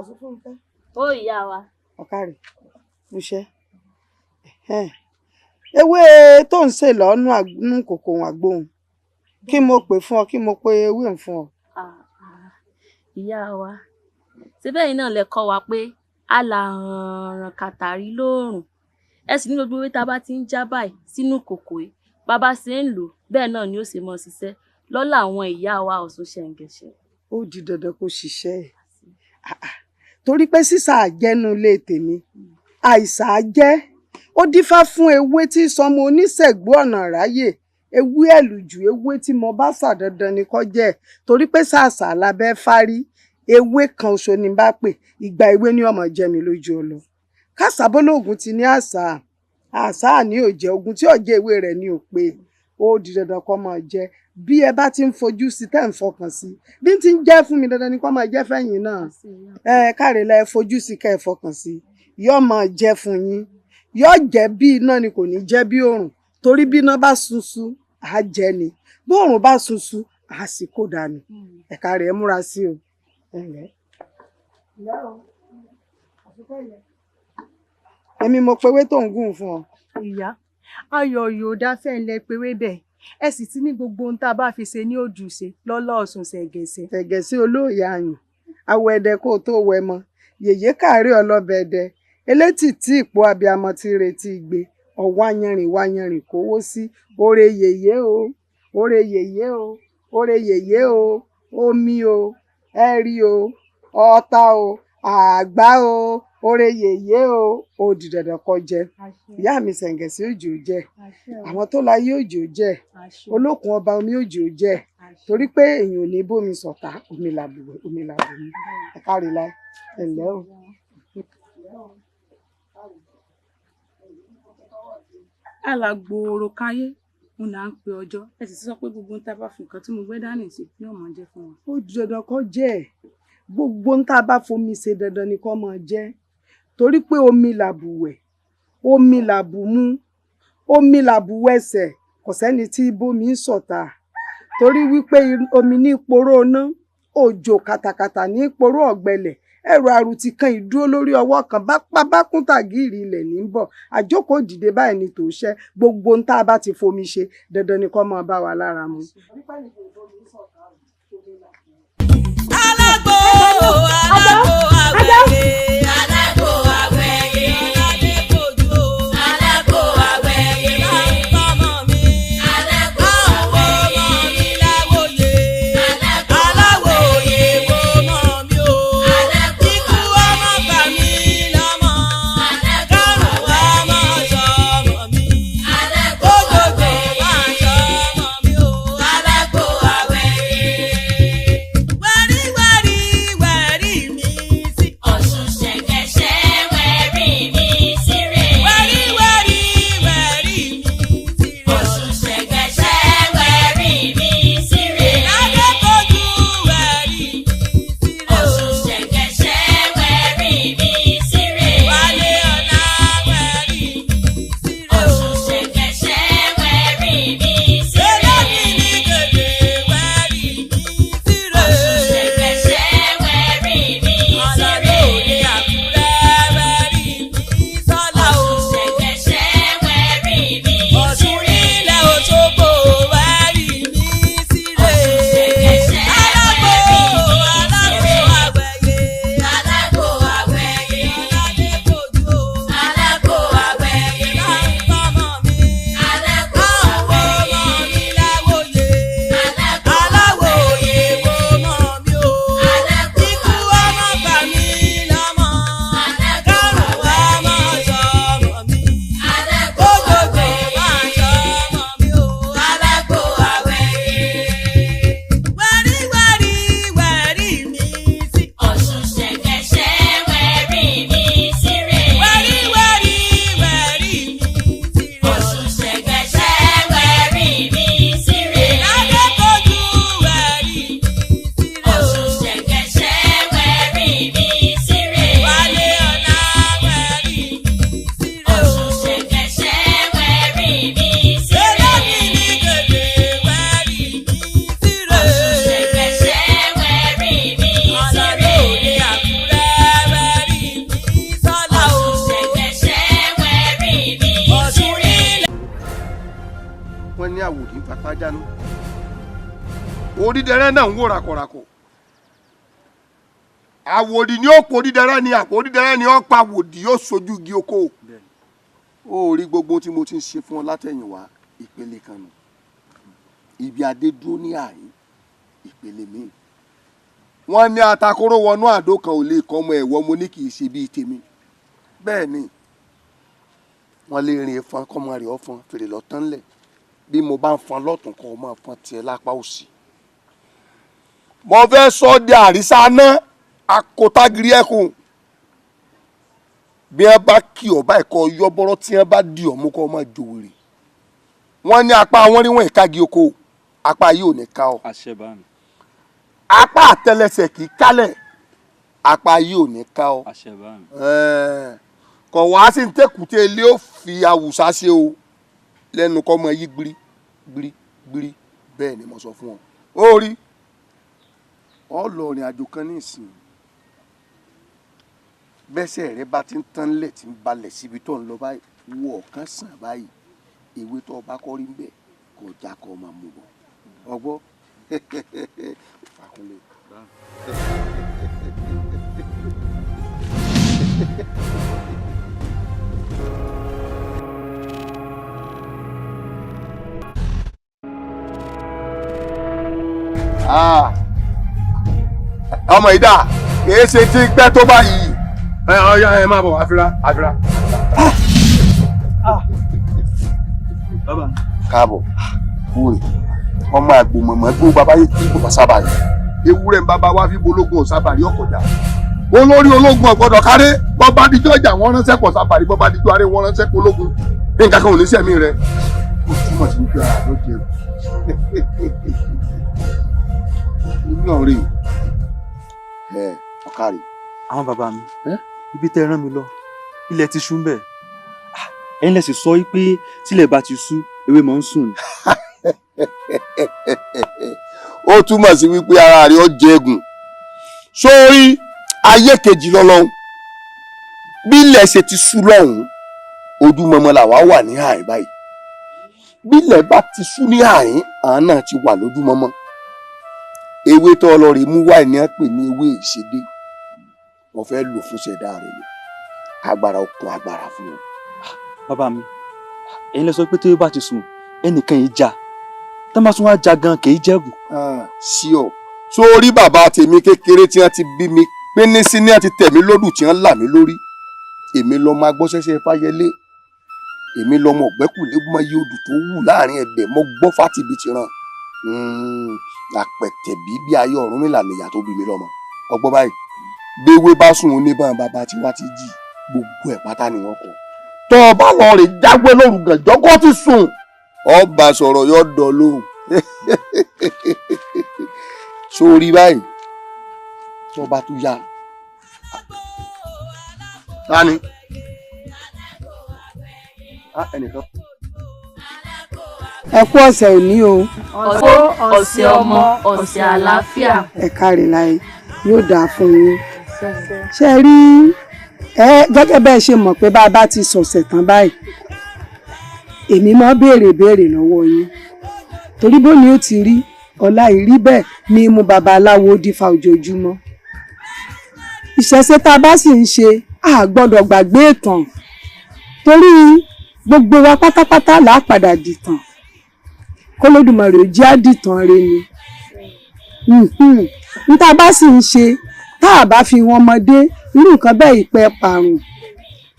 Ọ̀ṣunfúnkẹ́. Ó ìyá wa. Ọ̀kàrẹ̀ iṣẹ́ ewé tó ń sè lọ́nù kòkò àgbóhùn kí mo pè fún ọ, kí mo pe ewé ń fún ọ. Ìyá wa, síbẹ̀ yìí náà lẹ kọ́ wa pé alàrán kàtàrí lóòrùn, ẹ sì ní gbogbo ewé tá a bá ti ń já báyìí sínú kòkò yìí, bàbá ṣe ń lò bẹ́ẹ̀ náà ni ó ṣe mọ́ ṣiṣẹ́ lọ́lá àwọn ìyá wa Ọ̀ṣun Ṣẹ̀ǹgẹ̀ṣẹ̀. Ó di dandan kó ṣiṣẹ́ ẹ̀, torí pé sísà àjẹnu ilé tèmi àìsà jẹ́ ó dífá fún ewé tí sọmọ oníṣègbè ọ̀nà ráyè, ewé ẹ̀lùjù, ewé tí mo bá sà dandan ni kó jẹ́, torí pé ṣàṣà lábẹ́ fárí ewé kan oṣù ni bá pè ìgbà ewé ní ọmọ jẹ mi lójú ọlọ. Kásàbólógùn ti ní àṣà àṣà ní òjẹ ogun tí òjẹ ewé rẹ̀ ní òpè, ó di dandan kó máa jẹ. Bí ẹ bá ti ń fojú sí tẹ́ ń fọkàn sí, bí ti ń jẹ́ fún mi dandan ni kó máa jẹ́ fẹ́yìn náà. Ẹ káre la, ẹ fojú sí kẹ́ ẹ fọkàn sí, yóò máa jẹ́ fún yín, yóò jẹ́ bí iná ni, kò ní jẹ́ bí òrùn, torí bí iná bá sunsun á jẹ ni, bí òrùn bá sunsun á sì kó dànù. Ẹ káre, ẹ múra sí o. Èmi mo pewé tó ń gùn fún ọ. Ìyá ayọ̀ yóò dá fẹ́ ń lẹ pewé bẹ́ẹ̀, ẹ sì ti ní gbogbo ohun tá a bá fi ṣe ní ojú ṣe lọ́lá Ọ̀ṣun Ṣẹ̀ǹgẹ̀ṣẹ̀. Ṣẹ̀ǹgẹ̀ṣẹ̀ olóòyà àyàn awọ ẹdẹ kó o tó wẹ mọ yèyé káàárẹ̀ ọlọ́bẹ̀ ẹdẹ elétì tí ìpò abiyamọ ti retí igbe ọ̀wá yanrìn wá yanrìn kówó sí oore yèyé o, oore yèyé o, oore yèyé o, omi o, ẹ̀rí o, ọ̀tá o, àgbá o, oore yèyé o, ó di dandan kó jẹ. Ìyá mi Ṣẹ̀ǹgẹ̀ṣẹ̀ òjò jẹ, àwọn tó láyé òjò jẹ, olókun ọba omi òjò jẹ, torí pé èèyàn ò ní bómi sọ̀tá, omi làbùwẹ̀, omi làbùwẹ̀. Ẹ káre láì, ẹ ǹlẹ́ o. Alàgbòòrò káyé ń là ń pe ọjọ́, ẹ sì sọ pé gbogbo ń tá a bá fi nǹkan tí mo gbé dání sí ní ọmọ jẹ́ fún wa. Ó di dandan kó jẹ́, gbogbo ń tá a bá fomi ṣe dandan ni kó máa jẹ́, torí pé omi làbùwẹ̀, omi làbùmú, omi làbùwẹsẹ̀, kò sẹ́ni tí bómi ń sọ̀tà, torí wípé omi ní poró iná, òjò kàtàkàtà ní poró ọ̀gbẹlẹ̀, ẹrù àrùtì kan ìdúró lórí ọwọ́ kan bá pa bá kún tàgìrì ilẹ̀ ní bọ̀, àjókòó dìde báyìí ni tòṣẹ́. Gbogbo ń tá a bá ti fomi ṣe dandan ni kó máa bá wa lára mu. Alágbó alágbó àwẹ̀yẹ, alágbó àwẹ̀yẹ, alágbó alágbó àwẹ̀yẹ, ọmọ mi, alágbó àwẹ̀yẹ, ọmọ mi láwòye, aláwòye wo mọ̀ mi o, ikú ọmọ bà mí lọ́mọ, kárùn ọmọ sọmọ mi, kójòjò máa sọmọ mi o, alágbó àwẹ̀yẹ. Wẹ́rí wẹ́rí wẹ́rí mi sí. Ọ̀ṣun. Wọ́n ní àwòdì ń fapá jánu. Onídẹrẹ́ náà ń wò ràkọ̀ràkọ̀. Àwòdì ni ó pò onídẹrẹ́ ni àpò onídẹrẹ́ ni ó pa àwòdì yóò sojú igi oko. Ó rí gbogbo tí mo ti ń ṣe fún ọ látẹ̀yìnwá, ìpele kan nù. Ibi adé dúró ní àárín ìpele míì. Wọ́n ní atakóró wọnú àdó kan ò lè kọ́ ọmọ ẹ̀wọ́, mo ní kì í ṣe bíi tèmi. Bẹ́ẹ̀ ni wọ́n lè rìn efọn kọ́mọ rẹ̀ ọ̀fọn fèrè lọ́tán lẹ̀. Bí mo bá ń fọn lọ́tún kọ́ ọ máa fọn tiẹ̀ lápá òsì. Mo fẹ́ sọ di àrísá ná akótágírí ẹkùn. Bí wọ́n bá kí ọ báyìí kọ́ yọ́bọ́rọ́, tí wọ́n bá di ọ̀mú kọ́ ọ máa jòwèrè. Wọ́n ní apá wọn rí wọn ìkági oko, apá yìí ò ní ká ọ. Àṣẹ bá mi. Apá àtẹlẹsẹ̀ kì í kálẹ̀, apá yìí ò ní ká ọ. Àṣẹ bá mi. Kọ̀ wá sí ní tẹ̀kùtẹ̀ ilé ó fi awùsá ṣe o lẹ́nu kọ́ mọ yí gbiri gbiri gbiri. Bẹ́ẹ̀ ni mo sọ fún ọ. Ó rí ọ lọ rìn àjò kan ní ìsìn, bẹ́sẹ̀ rẹ bá ti ń tán lẹ̀ tí ń balẹ̀ síbi tó ń lọ báyìí, wo ọ̀kan sàn báyìí, ewé tó o bá kọ́ rí ń bẹ̀ kó o já kó o máa mú bọ̀ ọgbọ́. Fàkúnlé. Ọmọ ìdá kìí ṣe tí pẹ́ tó báyìí. Ẹ ọyá ẹ máa bọ̀ àfírá àfírá. Bàbá. Káàbọ̀ kúrè ọmọ àgbò mọ̀mọ́ gbó bàbá yìí kí bàbá sábà yìí. Ewúrẹ́ ń bàbá wá fi bológun ọ̀sábà rí ọkọ̀já. Olórí ológun ọ̀gbọ́dọ̀ káré, bọ́bá díjọ́ ìjà wọ́n ránṣẹ́ pọ̀ sábà rí, bọ́bá díjọ́ aré wọ́n ránṣẹ́ pọ̀ ológun. Ní nǹkan kan ò ní sẹ̀mí rẹ̀. Ó túmọ̀ sí wípé ara ló jẹ. Inú ọ̀rẹ́ ẹ̀ ọ̀kárì. Àwọn bàbá mi, ibi tẹ́ rán mi lọ, ilẹ̀ ti ṣú ń bẹ̀. Ẹ̀yin lẹ sì sọ pé tílẹ̀ bá ti ṣú, ewé máa ń sùn ni. Ó túmọ̀ sí wípé ara rẹ̀ ó jẹ́gùn. Sórí ayé kejì lọ́lọ́hún, bí ilẹ̀ ṣe ti ṣú lọ́hùn-ún, ojúmọmọ làwa wà ní àárín báyìí. Bí ilẹ̀ bá ti ṣú ní àárín, àwọn náà ti wà lójúmọmọ. Ewé tó lọ rè mú wá ní à ń pè ní ewé ìṣedé. Wọ́n fẹ́ lò fún ṣẹ̀dá rẹ̀ ni. Agbára okun agbára fún wọn. Bàbá mi, ẹ̀yin lẹ sọ pé téwé bá ti sùn, ẹnìkan yìí já. Tá bá tún wá já gan kì í jẹ́gùn. Sí ọ. Sórí bàbá tèmi kékeré tí wọ́n ti bí mi, pínísí ní wọ́n ti tẹ̀ mí lódù tí wọ́n là mí lórí. Èmi lọmọ agbọ́sẹ́sẹ́ Fáyẹlé. Èmi lọmọ ọ̀gbẹ́kùlé mọ iye odù tó wù láàrin ẹ̀bẹ̀ mọ́ gbọ́ fátìbí ti ràn. Àpẹ̀tẹ̀bí bí ayé Ọ̀rúnmìlà nìyà tó bí mi lọ́mọ. Ọgbọ́n báyìí. Gbéwé bá sùn oníbọn bàbá tí wá ti jì, gbogbo ẹ̀ pátá ni wọ́n kọ. Tọ́ ọ bá lọ rè jágbé lóru gànjọ́ kó ti sùn. Ọba sọ̀rọ̀ yóò dọ̀ lóhùn. Sórí báyìí, tọ́ bá tún yá. Tani? Ẹnìkan. Ẹ kú ọ̀sẹ̀ òní o. Ọ̀sẹ̀ ọmọ, ọ̀sẹ̀ àlàáfíà. Ẹ káre láyé, yóò dáa fún yín. Ṣé ẹ rí ẹ gẹ́gẹ́ bẹ́ẹ̀ ṣe mọ̀ pé bá a bá ti sọ̀sẹ̀ tán báyìí, èmi máa béèrè béèrè lọ́wọ́ yín. Torí bó ni ó ti rí, ọ̀la ìrí bẹ́ẹ̀ ni mú babaláwo dífá ojoojúmọ́. Ìṣẹ̀ṣe tá a bá sì ń ṣe, a gbọ́dọ̀ gbàgbé ìtàn. Torí gbogbo wa pátápátá là á padà dìtàn. K'Olódùmarè ó jẹ́ á dìtàn re ni. N tá a bá sì ń ṣe, tá a bá fi wọn ọmọdé, irú nǹkan bẹ́ẹ̀ ìpẹ́ parun.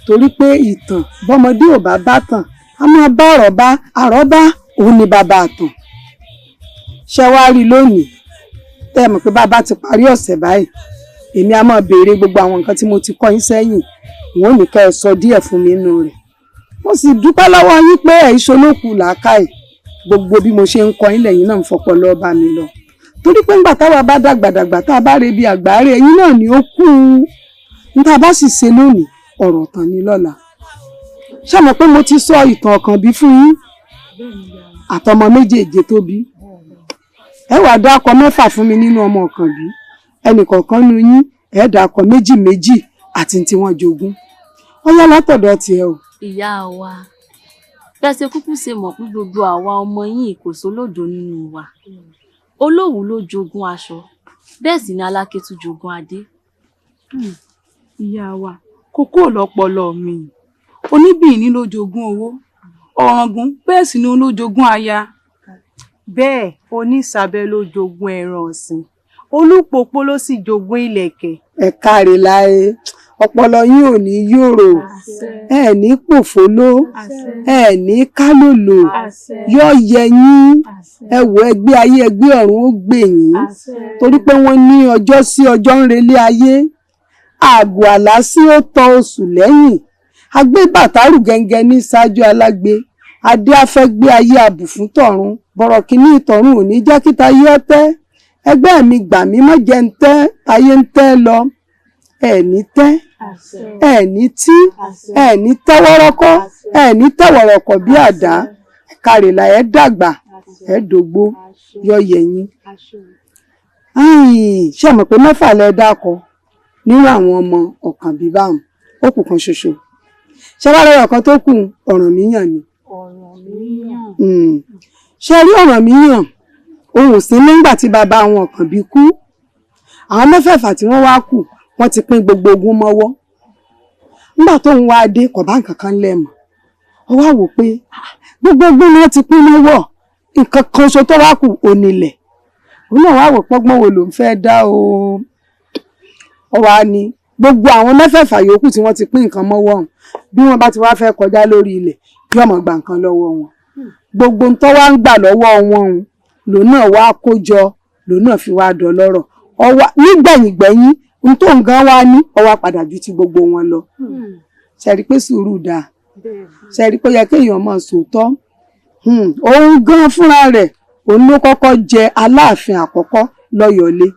Torí pé ìtàn bọ́mọdé ò bá bá tàn, a máa bá àrọ́bá, àrọ́bá òun ni bàbá àtàn. Ṣé wàá rí lónìí? Tẹ́ ẹ mọ̀ pé bàbá ti parí ọ̀sẹ̀ báyìí, èmi a máa béèrè gbogbo àwọn nǹkan tí mo ti kọ́ yín sẹ́yìn, wọ́n ò ní kẹ́ ẹ sọ díẹ̀ fún mi nínú rẹ̀. Mo sì dúpẹ́ lọ́wọ́ yín pé ẹ̀ ìṣolókù làákàyè. Gbogbo bí mo ṣe ń kọ́ yín lẹ́yìn náà ń fọpọlọ bá mi lọ. Torí pé ńgbà táwa bá dàgbàdàgbà tá a bá rebi àgbáre, ẹ̀yin náà ni ó kú. N tá a bá sì ṣe lónìí, ọ̀rọ̀ tán ni lọ́la. Ṣé mọ̀ pé mo ti sọ ìtàn Ọ̀kànbí fún yín? Àtọmọ méjèèje tó bí. Ẹ wàá dákọ mẹ́fà fún mi nínú ọmọ Ọ̀kànbí. Ẹnì kọ̀ọ̀kan nu yín, ẹ dákọ méjì méjì àti tí wọ́n jogún. Ó yá látọ̀dọ̀ tiẹ̀ o. Ìyá wa, Bẹ́ẹ̀ ṣe kúkú ṣe mọ̀ pé gbogbo àwa ọmọ yín kò sólódo nínú wa. Olówu ló jogún aṣọ, bẹ́ẹ̀ sì ni Alákétu jogún adé. Ìyá wa, kókó lọpọlọ mi. Oníbìíní ló jogún owó, Ọ̀ràngún bẹ́ẹ̀ sì ni òun ló jogún aya. Bẹ́ẹ̀ onísàbẹ̀ ló jogún ẹran ọ̀sìn, Olúpòpó ló sì jogún ìlẹ̀kẹ̀. Ẹ káre láé, ọpọlọ yín ò ní yòrò, ẹ ní pòfóló, ẹ ní kálòlò, yóò yẹ yín. Ẹ wò, ẹgbẹ́ ayé ẹgbẹ́ ọ̀run ó gbè yín, torí pé wọ́n ní ọjọ́ sí ọjọ́ ń relé ayé, àgọ́ àlá sí ó tọ oṣù lẹ́yìn, agbébàtàrù gẹ́ngẹ́ ní ṣáájú alágbe, adé afẹ́gbé ayé abùfún tọ̀run, bọ̀rọ̀ kìíní ìtọ̀run ò ní jẹ́ kíta yé ọtẹ́. Ẹgbẹ́ mi gbà mí má jẹ́ ń tẹ́ ayé ń tẹ́ lọ. Ẹ ní tẹ́, ẹ ní tí, ẹ ní tẹ́wọ́rọ́kọ́, ẹ ní tẹ́wọ̀rọ̀kọ̀ bí àdá. Kárìlà, ẹ dàgbà, ẹ dògbó, yọ yẹ̀yìn. Ṣé ẹ mọ̀ pé mẹ́fà lẹ dákọ nínú àwọn ọmọ Ọ̀kànbí báwọn, ó kù kan ṣoṣo. Ṣé wàá lọ́rọ̀ kan tó kù? Ọ̀rànmíyàn ni. Ṣé rí Ọ̀rànmíyàn, òun ò sí nígbà tí bàbá àwọn Ọ̀kànbí kú. Àwọn mẹ́fẹ̀ẹ̀fà tí wọ́n wá kù, wọ́n ti pín gbogbo ogún mọ́wọ́. Nígbà tóun wá dé, kò bá nǹkan kan lẹ̀ mọ́. Ó wá wò pé gbogbo ogún ni wọ́n ti pín mọ́wọ́, nǹkan kan ṣo tó wá kù onílẹ̀. Òun náà wá wò pọ́gbọ́n wo lòun fẹ́ dá o. Ó wá ní gbogbo àwọn mẹ́fẹ̀ẹ̀fà yòókù tí wọ́n ti pín nǹkan mọ́wọ́ ọ̀hún, bí wọ́n bá ti wá fẹ́ kọjá lórí ilẹ̀, yóò máa gba nǹkan lọ́wọ́ wọn. Gbogbo ń tó wá ń gbà lọ́wọ́ wọn òun lòun náà wá kó jọ, lòun náà fi wá dọlọ́rọ̀. Ọwá nígbẹ̀yìngbẹ̀yìn n tó nǹkan wá ní, ó wá padà ju ti gbogbo wọn lọ. Ṣe rí pé sùúrù dáa? Ṣe rí pé ó yẹ kéèyàn máa sòótọ́? Òun gan fúnra rẹ̀, òun ló kọ́kọ́ jẹ aláàfin àkọ́kọ́ lọ́yọ̀ọ́lé.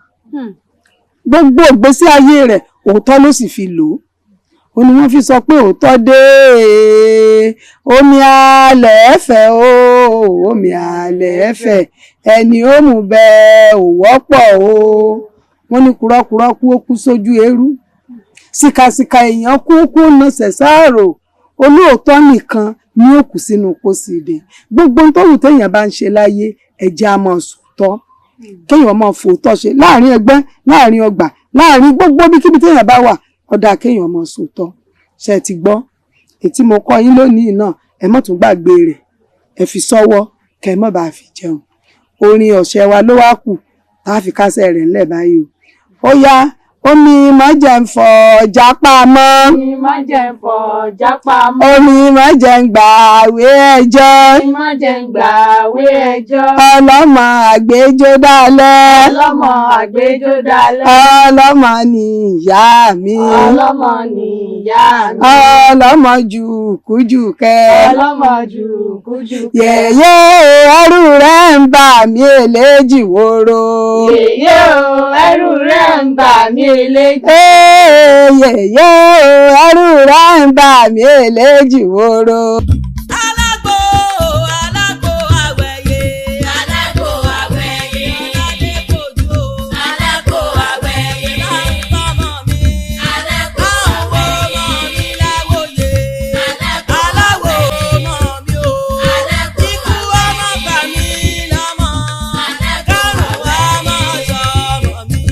Gbogbo ìgbésí ayé rẹ̀ òótọ́ ló sì fi lò ó. Ó ní wọ́n fi sọ pé òótọ́ dé, omi alẹ́ ẹ̀fẹ̀ o, omi alẹ́ ẹ̀fẹ̀, ẹni ó mú bẹ́ẹ̀ ò wọ́pọ̀ o. Wọ́n ní kúrọ́kúrọ́ kú, ó kú sójú eérú, sìkàsìkà èèyàn kú kú na sẹ̀sáàrò, olóòótọ́ nìkan ni ó kù sínú pósí ìdè. Gbogbo ohun tó wù téèyàn bá ń ṣe láyé, ẹ̀jẹ̀ á máa sòótọ́, kéèyàn máa fòótọ́ ṣe láàrin ẹgbẹ́, láàrin ọgbà, láàrin gbogbo bíkíbi téèyàn bá wà. Ó dáa kéèyàn máa sòótọ́. Ṣe ti gbọ́ ètí mo kọ́ yín lónìí náà? Ẹ má tún gbàgbé rẹ̀, ẹ fi sọ́wọ́ kẹ́ ẹ má bàa fi jẹun. Orin ọ̀sẹ̀ wa ló wá kù tá a fi kásẹ̀ rẹ̀ ńlẹ̀ báyìí o. Ó yá, omi má jẹ́ ń fọ jápá mọ́. Omi má jẹ́ ń fọ jápá mọ́. Omi má jẹ́ ń gbàwé ẹjọ́. Omi má jẹ́ ń gbàwé ẹjọ́. Ọlọ́mọ àgbéjó dálẹ̀. Ọlọ́mọ àgbéjó dálẹ̀. Ọlọ́mọ ni ìyá mi. Ọlọ́mọ ni ìyá mi. Ọlọ́mọ jùkújùkẹ́. Ọlọ́mọ jùkújùkẹ́. Yèyé ẹrù rẹ̀ ń bà mí eléjì woro. Yèyé o, ẹrù rẹ̀ ń bà mí eléjì. Yèyé ẹrù rẹ̀ ń bà mí eléjì woro. Alágbo, alágbo àwẹ̀yẹ. Alágbo àwẹ̀yẹ. Aládékojú o. Alágbo àwẹ̀yẹ. Láǹtọ́mọ mi. Alágbo àwẹ̀yẹ. Ọmọ mi láwòye. Aláwo ọmọ mi o. Ikú ọmọ bà mí lọ́mọ. Kárùn ọmọ sọmọ mi.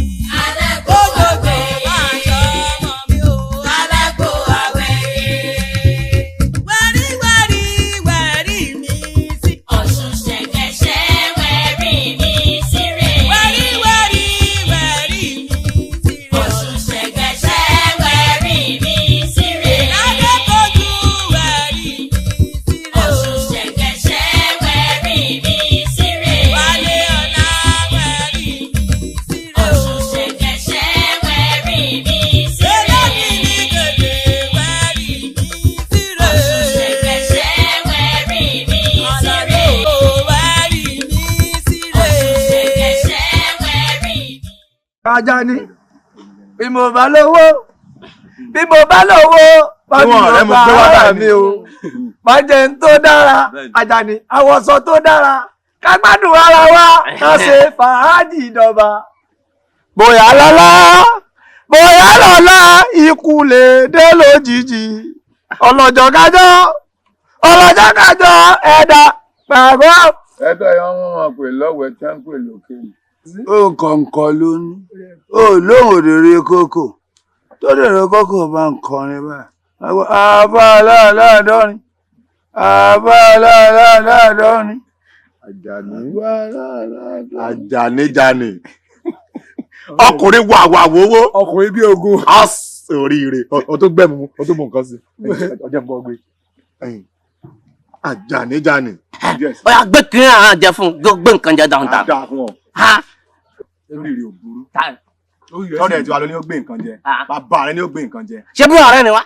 Kójòjò máa sọmọ mi o. Alágbo àwẹ̀yẹ. Wẹ̀rí wẹ̀rí wẹ̀rí mi sí. Ọ̀ṣun ṣẹ̀kẹ̀ṣẹ̀ wẹ̀rí mi síre. Wẹ̀rí wẹ̀rí wẹ̀rí mi sí. Ọ̀ṣun ṣẹ̀kẹ̀ṣẹ̀ wẹ̀rí mi síre. Adékojú wẹ̀rí mi sí. Ọ̀ṣun ṣẹ̀kẹ̀ṣẹ̀ wẹ̀rí mi síre. Wálé ọ̀la wẹ̀rí mi sí. Ọ̀ṣun ṣẹ̀kẹ̀ṣẹ̀ wẹ̀rí mi síre. Elémi ní gèdè wẹ̀rí mi sí. Ọ̀ṣun ṣẹ̀kẹ̀ṣẹ̀ wẹ̀rí mi síre. Àlàó wẹ̀rí mi sí. Ọ̀ṣun ṣẹ̀kẹ̀ṣẹ̀ wẹ̀rí mi. Ajani, bí mo bá lówó, bí mo bá lówó, bá mi Níwọ̀n lọ rẹ mo bá gbé wá ara báyìí. mi o. Má jẹ́ ń tó dára, Ajani, àwọ̀sọ tó dára, ká gbádùn ara wa, ká ṣe fàájì ìdọ̀ba. Bóyá lọ́lá, bóyá lọ́lá, ikú lè dé lójijì. Ọlọ́jọ́ kájọ́, Ọlọ́jọ́ kájọ ẹ̀dá pàgọ́. Ẹ̀dá yẹn wọ́n máa pè lọ́wọ́ ẹ̀ tí wọ́n ń pè lókè yìí. Ó kọ̀ǹkọ̀ ló ní. Ó lóhùn òdèrè kókò. Tó dèrè kókò bá ń kọrin báyìí. Àbá aláàdọ́rin. Àbá aláàdọ́rin. Àjàní. Àjàní jàní. Ọkùnrin wà wà wówó. Ọkùnrin bí ogun. Oríire. O tó gbẹ̀mú, o tó mú nǹkan sí. Ọjọ́ ń bọ́ gbé. Àjàní jàní. Ó yá gbé kiri àwọn jẹ fún gbé nǹkan jẹ dáhùn. Dáa fún ọ. Oríire ò burú. Tọ́lẹ̀ tí wàá lọ ní ó gbé nǹkan jẹ. Bàbá rẹ ní ó gbé nǹkan jẹ. Ṣé bí ọ̀rẹ́ ni wá?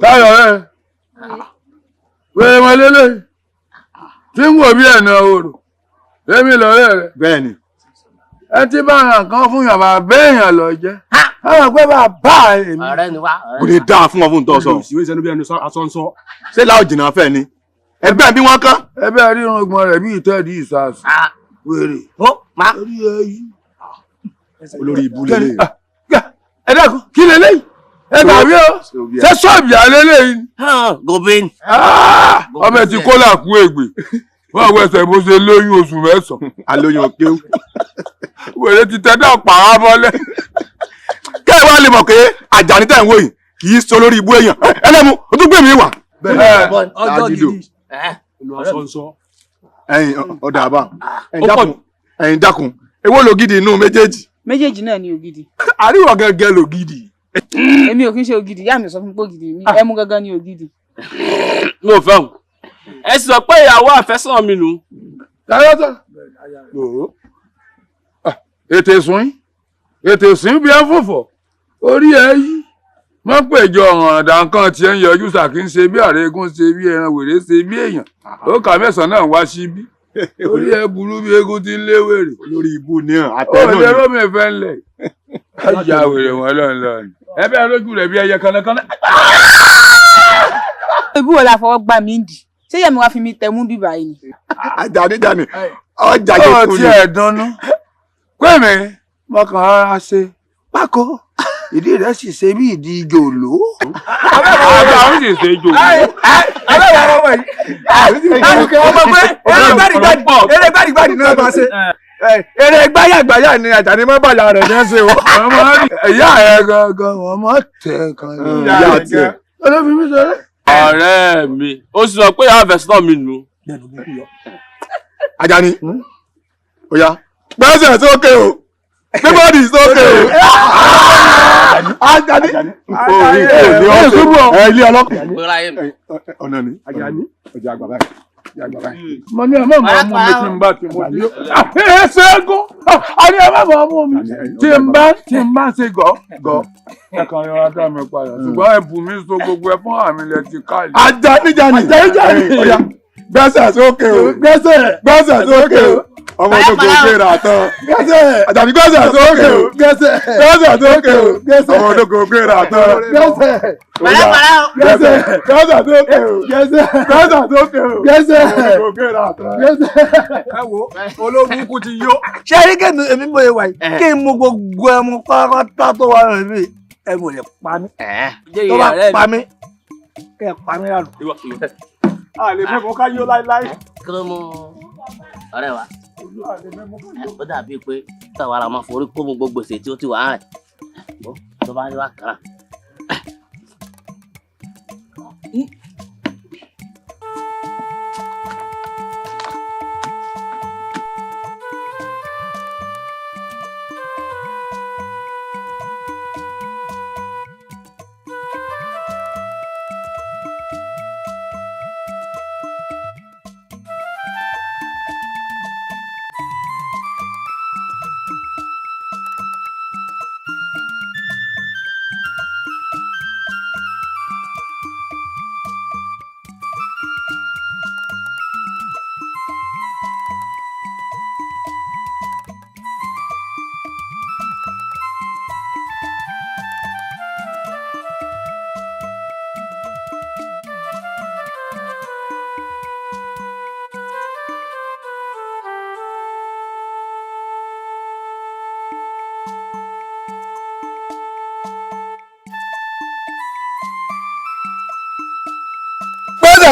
Táyọ̀ rẹ̀ wẹ́rẹ́ mọ lélẹ̀ tí ń wò bí ẹ̀nà òrò èmi lọ́rẹ́ rẹ̀. Bẹ́ẹ̀ni. Ẹ ti bá nǹkan fún yàrá béèyàn lọ jẹ́. Àwọn pé bàbá èmi. Ọ̀rẹ́ ni wá. Kò lè dáa fún ọ fún tọ́ sọ. Ìwé ìṣẹ́nu bí ẹnu asọ́nsọ́. Ṣé láò jìnnà fẹ́ ni? Ẹgbẹ́ bí wọ́n kán. Ẹbẹ́ rírun ọgbọ́n rẹ̀ bí ìtẹ́ẹ̀dì ìsàsù. Wèrè. Ó máa. Orí ẹ yí. Olórí ibú lélẹ̀. Ẹ dákun kí leléyìí? Ẹ tàbí o, ṣé ṣọ́ọ̀bì àlélẹ́ yìí? Gobin. Ọmọ ẹ ti kó làkú ègbè. Wọ́n wọ ẹsẹ̀ bó ṣe lóyún oṣù mẹ́sàn-án. Alóyún òkéwù. Wèrè ti tẹ́ náà pàrọ̀ mọ́lẹ̀. Kẹ́ ẹ wá lè mọ̀ pé Àjàní tẹ̀ ń wò yìí kì í sọ lórí ibú èèyàn. Ẹlẹ́mu, o tún gbé mi wà. Ọjọ́ gidi. Ẹyin ọ̀dà àbá. Ẹyin dákun. Èwo lògidì inú méjèèjì? Méjèèjì náà ni ògidì. Àríwọ̀ gẹ́gẹ́ lògidì. Èmi ò kí ń ṣe ògidì, ìyá mi sọ fún mi pé ògidì mi, ẹmu gangan ni ògidì. Mi ò fẹ́ o. Ẹ sì sọ pé ìyàwó àfẹ́sọ́nà mi nù. Dáyọ́tọ̀. Ètè sùn ètè sùn bí ẹ fòfò orí ẹ yí. Wọ́n péjọ ọ̀ràn àdá nǹkan tí ẹ ń yọjú sàkí ń ṣe bí àrégún ṣe bí ẹran wèrè ṣe bí èèyàn. Ó kà mẹ́sàn-án náà wá síbí. Orí ẹ burú bí eégún ti ń lé wèrè. Olórí ibú ni àtẹnu ni. Ó lè rómi ìfẹ́ ńlẹ̀. Ajá wèrè wọn lọ́nlọ́ni. Ẹ bẹ́ẹ̀ lójú rẹ̀ bí ẹyẹ kànnàkànnà. Ibi wo la fọwọ́ gbà mí dì? Ṣé Yẹmi wá fi mi tẹ̀mú bíbá yìí ni? Àjàní jàní, ọjà yóò kú ni. Ó tiẹ̀ dunnú. Pé mi, mo kàn rọra ṣe pákó. Ìdí rẹ̀ sì ṣe bí ìdí jòló. Àbá ń sì ṣe jòló. Abẹ́wò ọmọ yìí. Ọmọ pé eré gbàdìgbàdì náà máa ṣe. Eré gbáyàgbáyà ni Àjàní mọ́ bàyà rẹ̀ ní ẹsẹ̀ wọ́n. Ìyá ẹ̀ gangan wọ́n mọ̀ tẹ̀ kan. Ìyá tiẹ̀. Olófin mi sọ̀rọ̀. Ọ̀rẹ́ mi, ó sì sọ pé ìyàwó àfẹ́sọ́nà mi nù. Àjàní, ó yá, gbẹ́sẹ̀ sókè o. Everybody is okay. Àjàní. Orí ní ọ̀sẹ̀. Ilé ọlọ́kùnrin. Ọ̀nà ni. Àjàní. Ọjà àgbà báyìí. Mo ní ẹ má máa mú mi tí n bá ti mú mi. Ẹ ṣẹ́gun. A ní ẹ má máa mú mi. Tí n bá ṣe gọ̀ gọ̀. Ẹ kàn yọra dá mi padà. Ṣùgbọ́n ẹ bù mí so gbogbo ẹ fún àmì ilẹ̀ ti káàlì. Àjàní jàní. Àjàní. Gbẹ́sẹ̀ sókè o. Gbẹ́sẹ̀ sókè o. Ọmọ tó kò gbéra tán. Àjàní gbẹ́sẹ̀ sókè o. Gbẹ́sẹ̀ sókè o. Ọmọ tó kò gbéra tán. Gbẹ́sẹ̀ gbẹ́sẹ̀ sókè o. Gbẹ́sẹ̀ sókè o. Gbẹ́sẹ̀. Ọmọ tó kò gbéra tán. Ẹ wo ológun kú ti yó. Ṣé rí kí èmi bóyá wà yìí? Kí n mú gbogbo ẹmu pátápátá tó wà lórí mi, ẹmu lè pa mí. Tó bá pa mí, kẹ́ ẹ pa mí lánàá. A lè mẹ́kọ̀ọ́ ká yó láíláí. Kí ló mú ọ̀rẹ́ wa? Ó dàbí pé táwa la máa forí kó gbogbo gbèsè tí ó ti wà á rẹ̀ tó bá rí wa kàrà.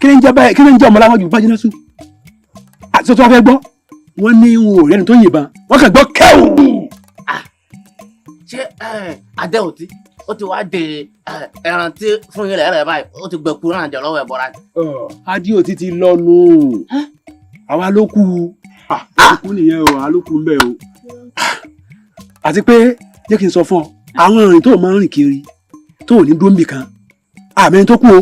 Kí ni ń jẹ́ báyìí? Kí ni ń jẹ́ ọmọ láwọn jù bá jiná sùn? Àti tó wá fẹ́ gbọ́, wọ́n ní wọn ò rẹ́ni tó yìnbọn, wọ́n kàn gbọ́ kẹ́wù. Ṣé Adéòtí ó ti wá de ẹran tí fún yín lẹ́rẹ̀ báyìí, ó ti gbẹ̀kú náà jẹ lọ́wọ́ ẹ̀bọra? Adéòtí ti lọ́nu, àwa ló kú kú nìyẹn o, àwa ló kú ń bẹ̀ o. Àti pé jẹ́ kí n sọ fún ọ, àwọn ìrìn tó máa ń rìn kiri tó ò ní dúró níbì kan, àmì tó kú o.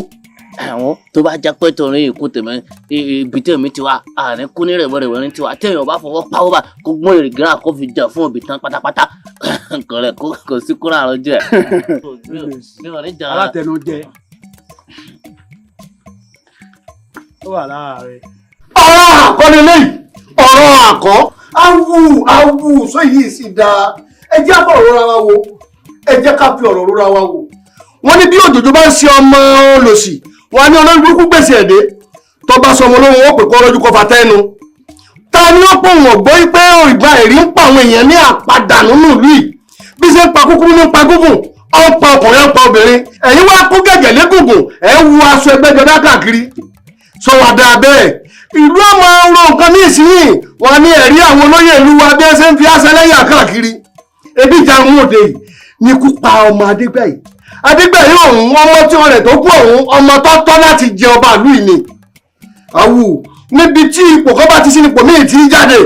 Àwọn tó bá jẹ́ pé torí ikú tèmi, ibi tèmi ti wá àárín kú ní rẹ̀wẹ̀rẹ̀wẹ̀ ní tiwa, téèyàn bá fọwọ́ pawọ́ bá kó gbọ́n èrè gíra kó fi jẹ fún òbí tán pátápátá, kò rẹ̀ kò sí kúrò àrùn jẹ. Alátẹnujẹ ó wà láàárín. Ọ̀rọ̀ àkọ́ ni lẹ́yìn ọ̀rọ̀ àkọ́ awù awù sọ yìí sì dáa. Ẹ jẹ́ àbọ̀ ọ̀rọ̀ ra wa wo, ẹ jẹ́ ká fi ọ̀rọ̀ rora wa wò. Wọ́n ní bí òjòjò bá ń ṣe ọmọ olòṣì, wọ́n á ní olórí burúkú gbèsè ẹ̀dẹ́ tó bá sọmọ olóhùn ó pè kọ́ lójú kọfà tẹ́nu. Ta ni ó pò wọ́n gbọ́ pé ìgbà ẹ̀rí ń pa àwọn èèyàn ní àpadà nínú ìlú yìí? Bí ṣe ń pa kúkúrú ní pa gúngùn, ó ń pa ọkùnrin, ó ń pa obìnrin. Ẹ̀yin wá kó gẹ̀gẹ̀ légùngùn, ẹ̀ ń wu aṣọ ẹgbẹ́jọdá káàkiri. Sọ wà dáa bẹ́ẹ̀? Ìlú ọmọ ọrọ̀ nǹkan ní ìsinyìí, wọn ní ẹ̀rí àwọn olóyè ìlú wa bí ẹ ṣe ń fi àṣẹ lẹ́yìn káàkiri. Ebi ìjà ń òde yìí ní ikú pa ọmọ Adégbàyí. Adégbàyí ọ̀hún, ọmọ tí wọn rẹ̀ tó kú ọ̀hún, ọmọ tó tọ́ láti jẹ ọba ìlú yìí ni. Àwù níbi tí ipò kan bá ti sí ipò míì tí ń jáde.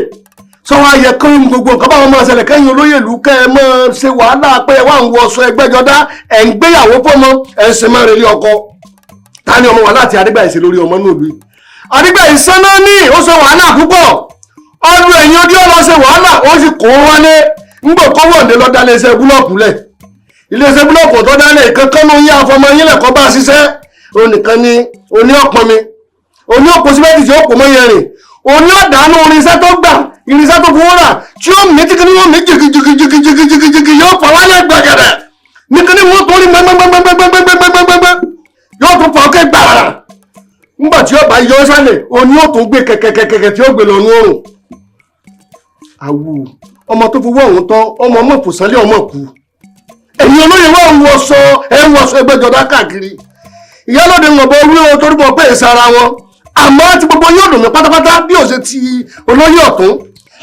Sọ wá yẹ kí gbogbo nǹkan báwọn máa ṣẹlẹ̀ kẹ́yìn olóyè ìlú kẹ́ ẹ máa ṣe wàhálà pé ẹ wá ń wọṣọ ẹgbẹ́jọdá, ẹ̀ ń gbéyàwó fọ́mọ, ẹ̀ ń ṣe máa relé ọkọ. Ta ni ọmọ wàhálà tí Adégbàyí ṣe lórí ọmọ náà lóyè? Adégbàyí sánná ní ó ṣe wàhálà púpọ̀. Ọdún ẹ̀yìn ojú ọlọ́ ṣe wàhálà, ó sì kó wálé. Ńgbò kọ́wọ́ ní lọ́ọ́ dá iléeṣẹ́ búlọ́ọ̀kù lẹ̀. Iléeṣẹ́ búlọ́ọ̀kù tó dálẹ̀ kankan ló ń yá afọmọ yín lẹ̀kọ́ bá ṣiṣẹ́. Òun nìkan ni oní ọ̀pọ̀ mi, oní òpó síbẹ̀tì tí ó pò mọ́ yẹn rìn, oní ọ̀dàánú irinṣẹ́ tó gbà, irinṣẹ́ tó fowó rà tí ó mí tíkí ní wọ́n mí jìgìjìgìjìgìjìgì yóò fà wálẹ̀ gbẹ̀gẹ̀dẹ̀ ní kíní wọ́n tó rí gbẹ́ngbẹ́ngbẹ́ngbẹ́ngbẹ́ngbẹ́ngbẹ́ yóò tún fà ókè gbàrà. Ńgbà tí ó bá yọ sálẹ̀, oní ó tún gbé kẹ̀kẹ̀kẹ̀kẹ̀ tí ó gbé lọ nú òrùn. Àwù ọmọ tó fowó ọ̀hún tán, ọmọ ọmọ fòsánlé ọmọ kú. Ẹ̀yin olóyè wà ń wọṣọ, ẹ̀ ń wọṣọ ẹgbẹ́jọdá káàkiri. Ìyálóde ń bọ orí o torí mọ̀ pé èsì ara wọn. Àmọ́ tí gbogbo yóò dùn mí pátápátá bí ó ṣe ti olóyè ọ̀tún.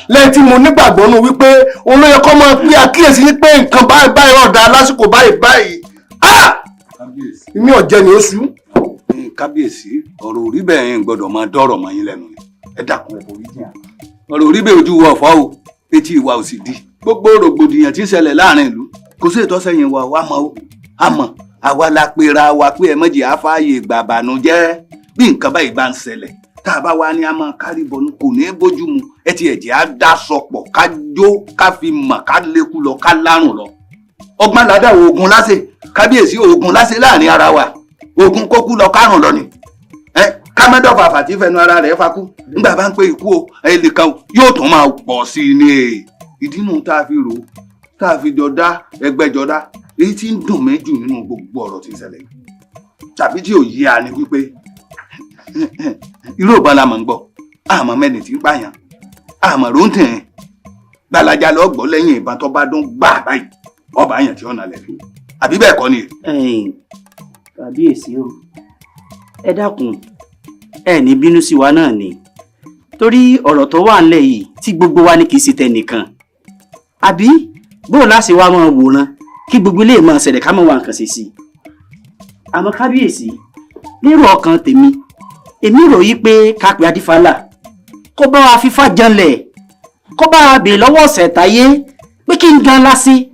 Lẹ́yìn tí mo nígbàgbọ́ nù wípé olóyè kọ́ máa pé àkíyèsí ní pé nǹkan báyìí báyìí ọ̀dà lásìkò báyìí báyìí. Mi ò jẹ ní oṣù. Kábíyèsí, ọ̀rọ̀ orí bẹ́ẹ̀ ń gbọ́dọ̀ máa dọ́rọ̀ mọ́ yín lẹ́nu ni. Ẹ dákun, ẹ forí jìn. Ọ̀rọ̀ orí bẹ́ẹ̀ ojú wa ọ̀fọ́ o, etí ìwà ò sì di. Gbogbo rògbòdìyàn tí ń ṣẹlẹ̀ láàrin ìlú kò sí ìtọ́sẹ̀yìn wa wá mọ́ o. Àmọ́ àwa la pera wa pé ẹ mọ̀jì àfààyè gbàbànújẹ́ bí nǹkan báyìí bá ń ṣẹlẹ̀. Tá a bá wá ní a máa kárí bọnú kò ní í bójú mu. Ẹ ti ẹ̀jẹ̀ á dá sọpọ̀ ká jó ká fi mọ̀ ká lékú lọ ká lárùn lọ. Ọgbọ́n ládàá oògùn lásè, kábíyèsí, oògùn lásè láàrin ara wa. Oògùn kókú lọ kárùn lọ ni. Ẹ ká má dọ̀fà àfàtì fẹnu ara rẹ̀ fakú. Nígbà bá ń pé ikú o, ẹ lè kan yóò tún máa pọ̀ sí i ní. Ìdí nù tá a fi rò ó, tá a fi jọ dá ẹgbẹ́ jọ dá. Èyí tí ń dùn mí jù nínú gbogbo ọ̀rọ̀ tí ń ṣẹlẹ̀ yìí tàbí tí ò yé a ni wípé irú ìbọn la mọ̀ ń gbọ́, àmọ́ mẹ́ni tí ń pààyàn, àmọ́ ló ń tẹ̀ ẹ́ gbalaja lọ gbọ́ lẹ́yìn ìbọn tó bá dún gbà báyìí ọba àyàn tí ọ̀nà lẹ̀ àbí bẹ́ẹ̀ kọ́ ni. Kábíyèsí o, ẹ dákun, ẹ ní bínú sí wa náà ni, torí ọ̀rọ̀ tó wà ńlẹ̀ yìí tí gbogbo wa ní kì í ṣe tẹnìkan, àbí bóun láṣẹ wa máa wòran kí gbogbo ilé máa ṣẹlẹ̀ ká máa wá nǹkan ṣe sí i? Àmọ́ kábíyèsí, lérò ọkàn tèmi, èmi rò yí pé ká pe Adífálà kó bá wa fífá janlẹ̀, kó bá wa bèè lọ́wọ́ ọ̀sẹ̀ táyé pé kí n gan lásì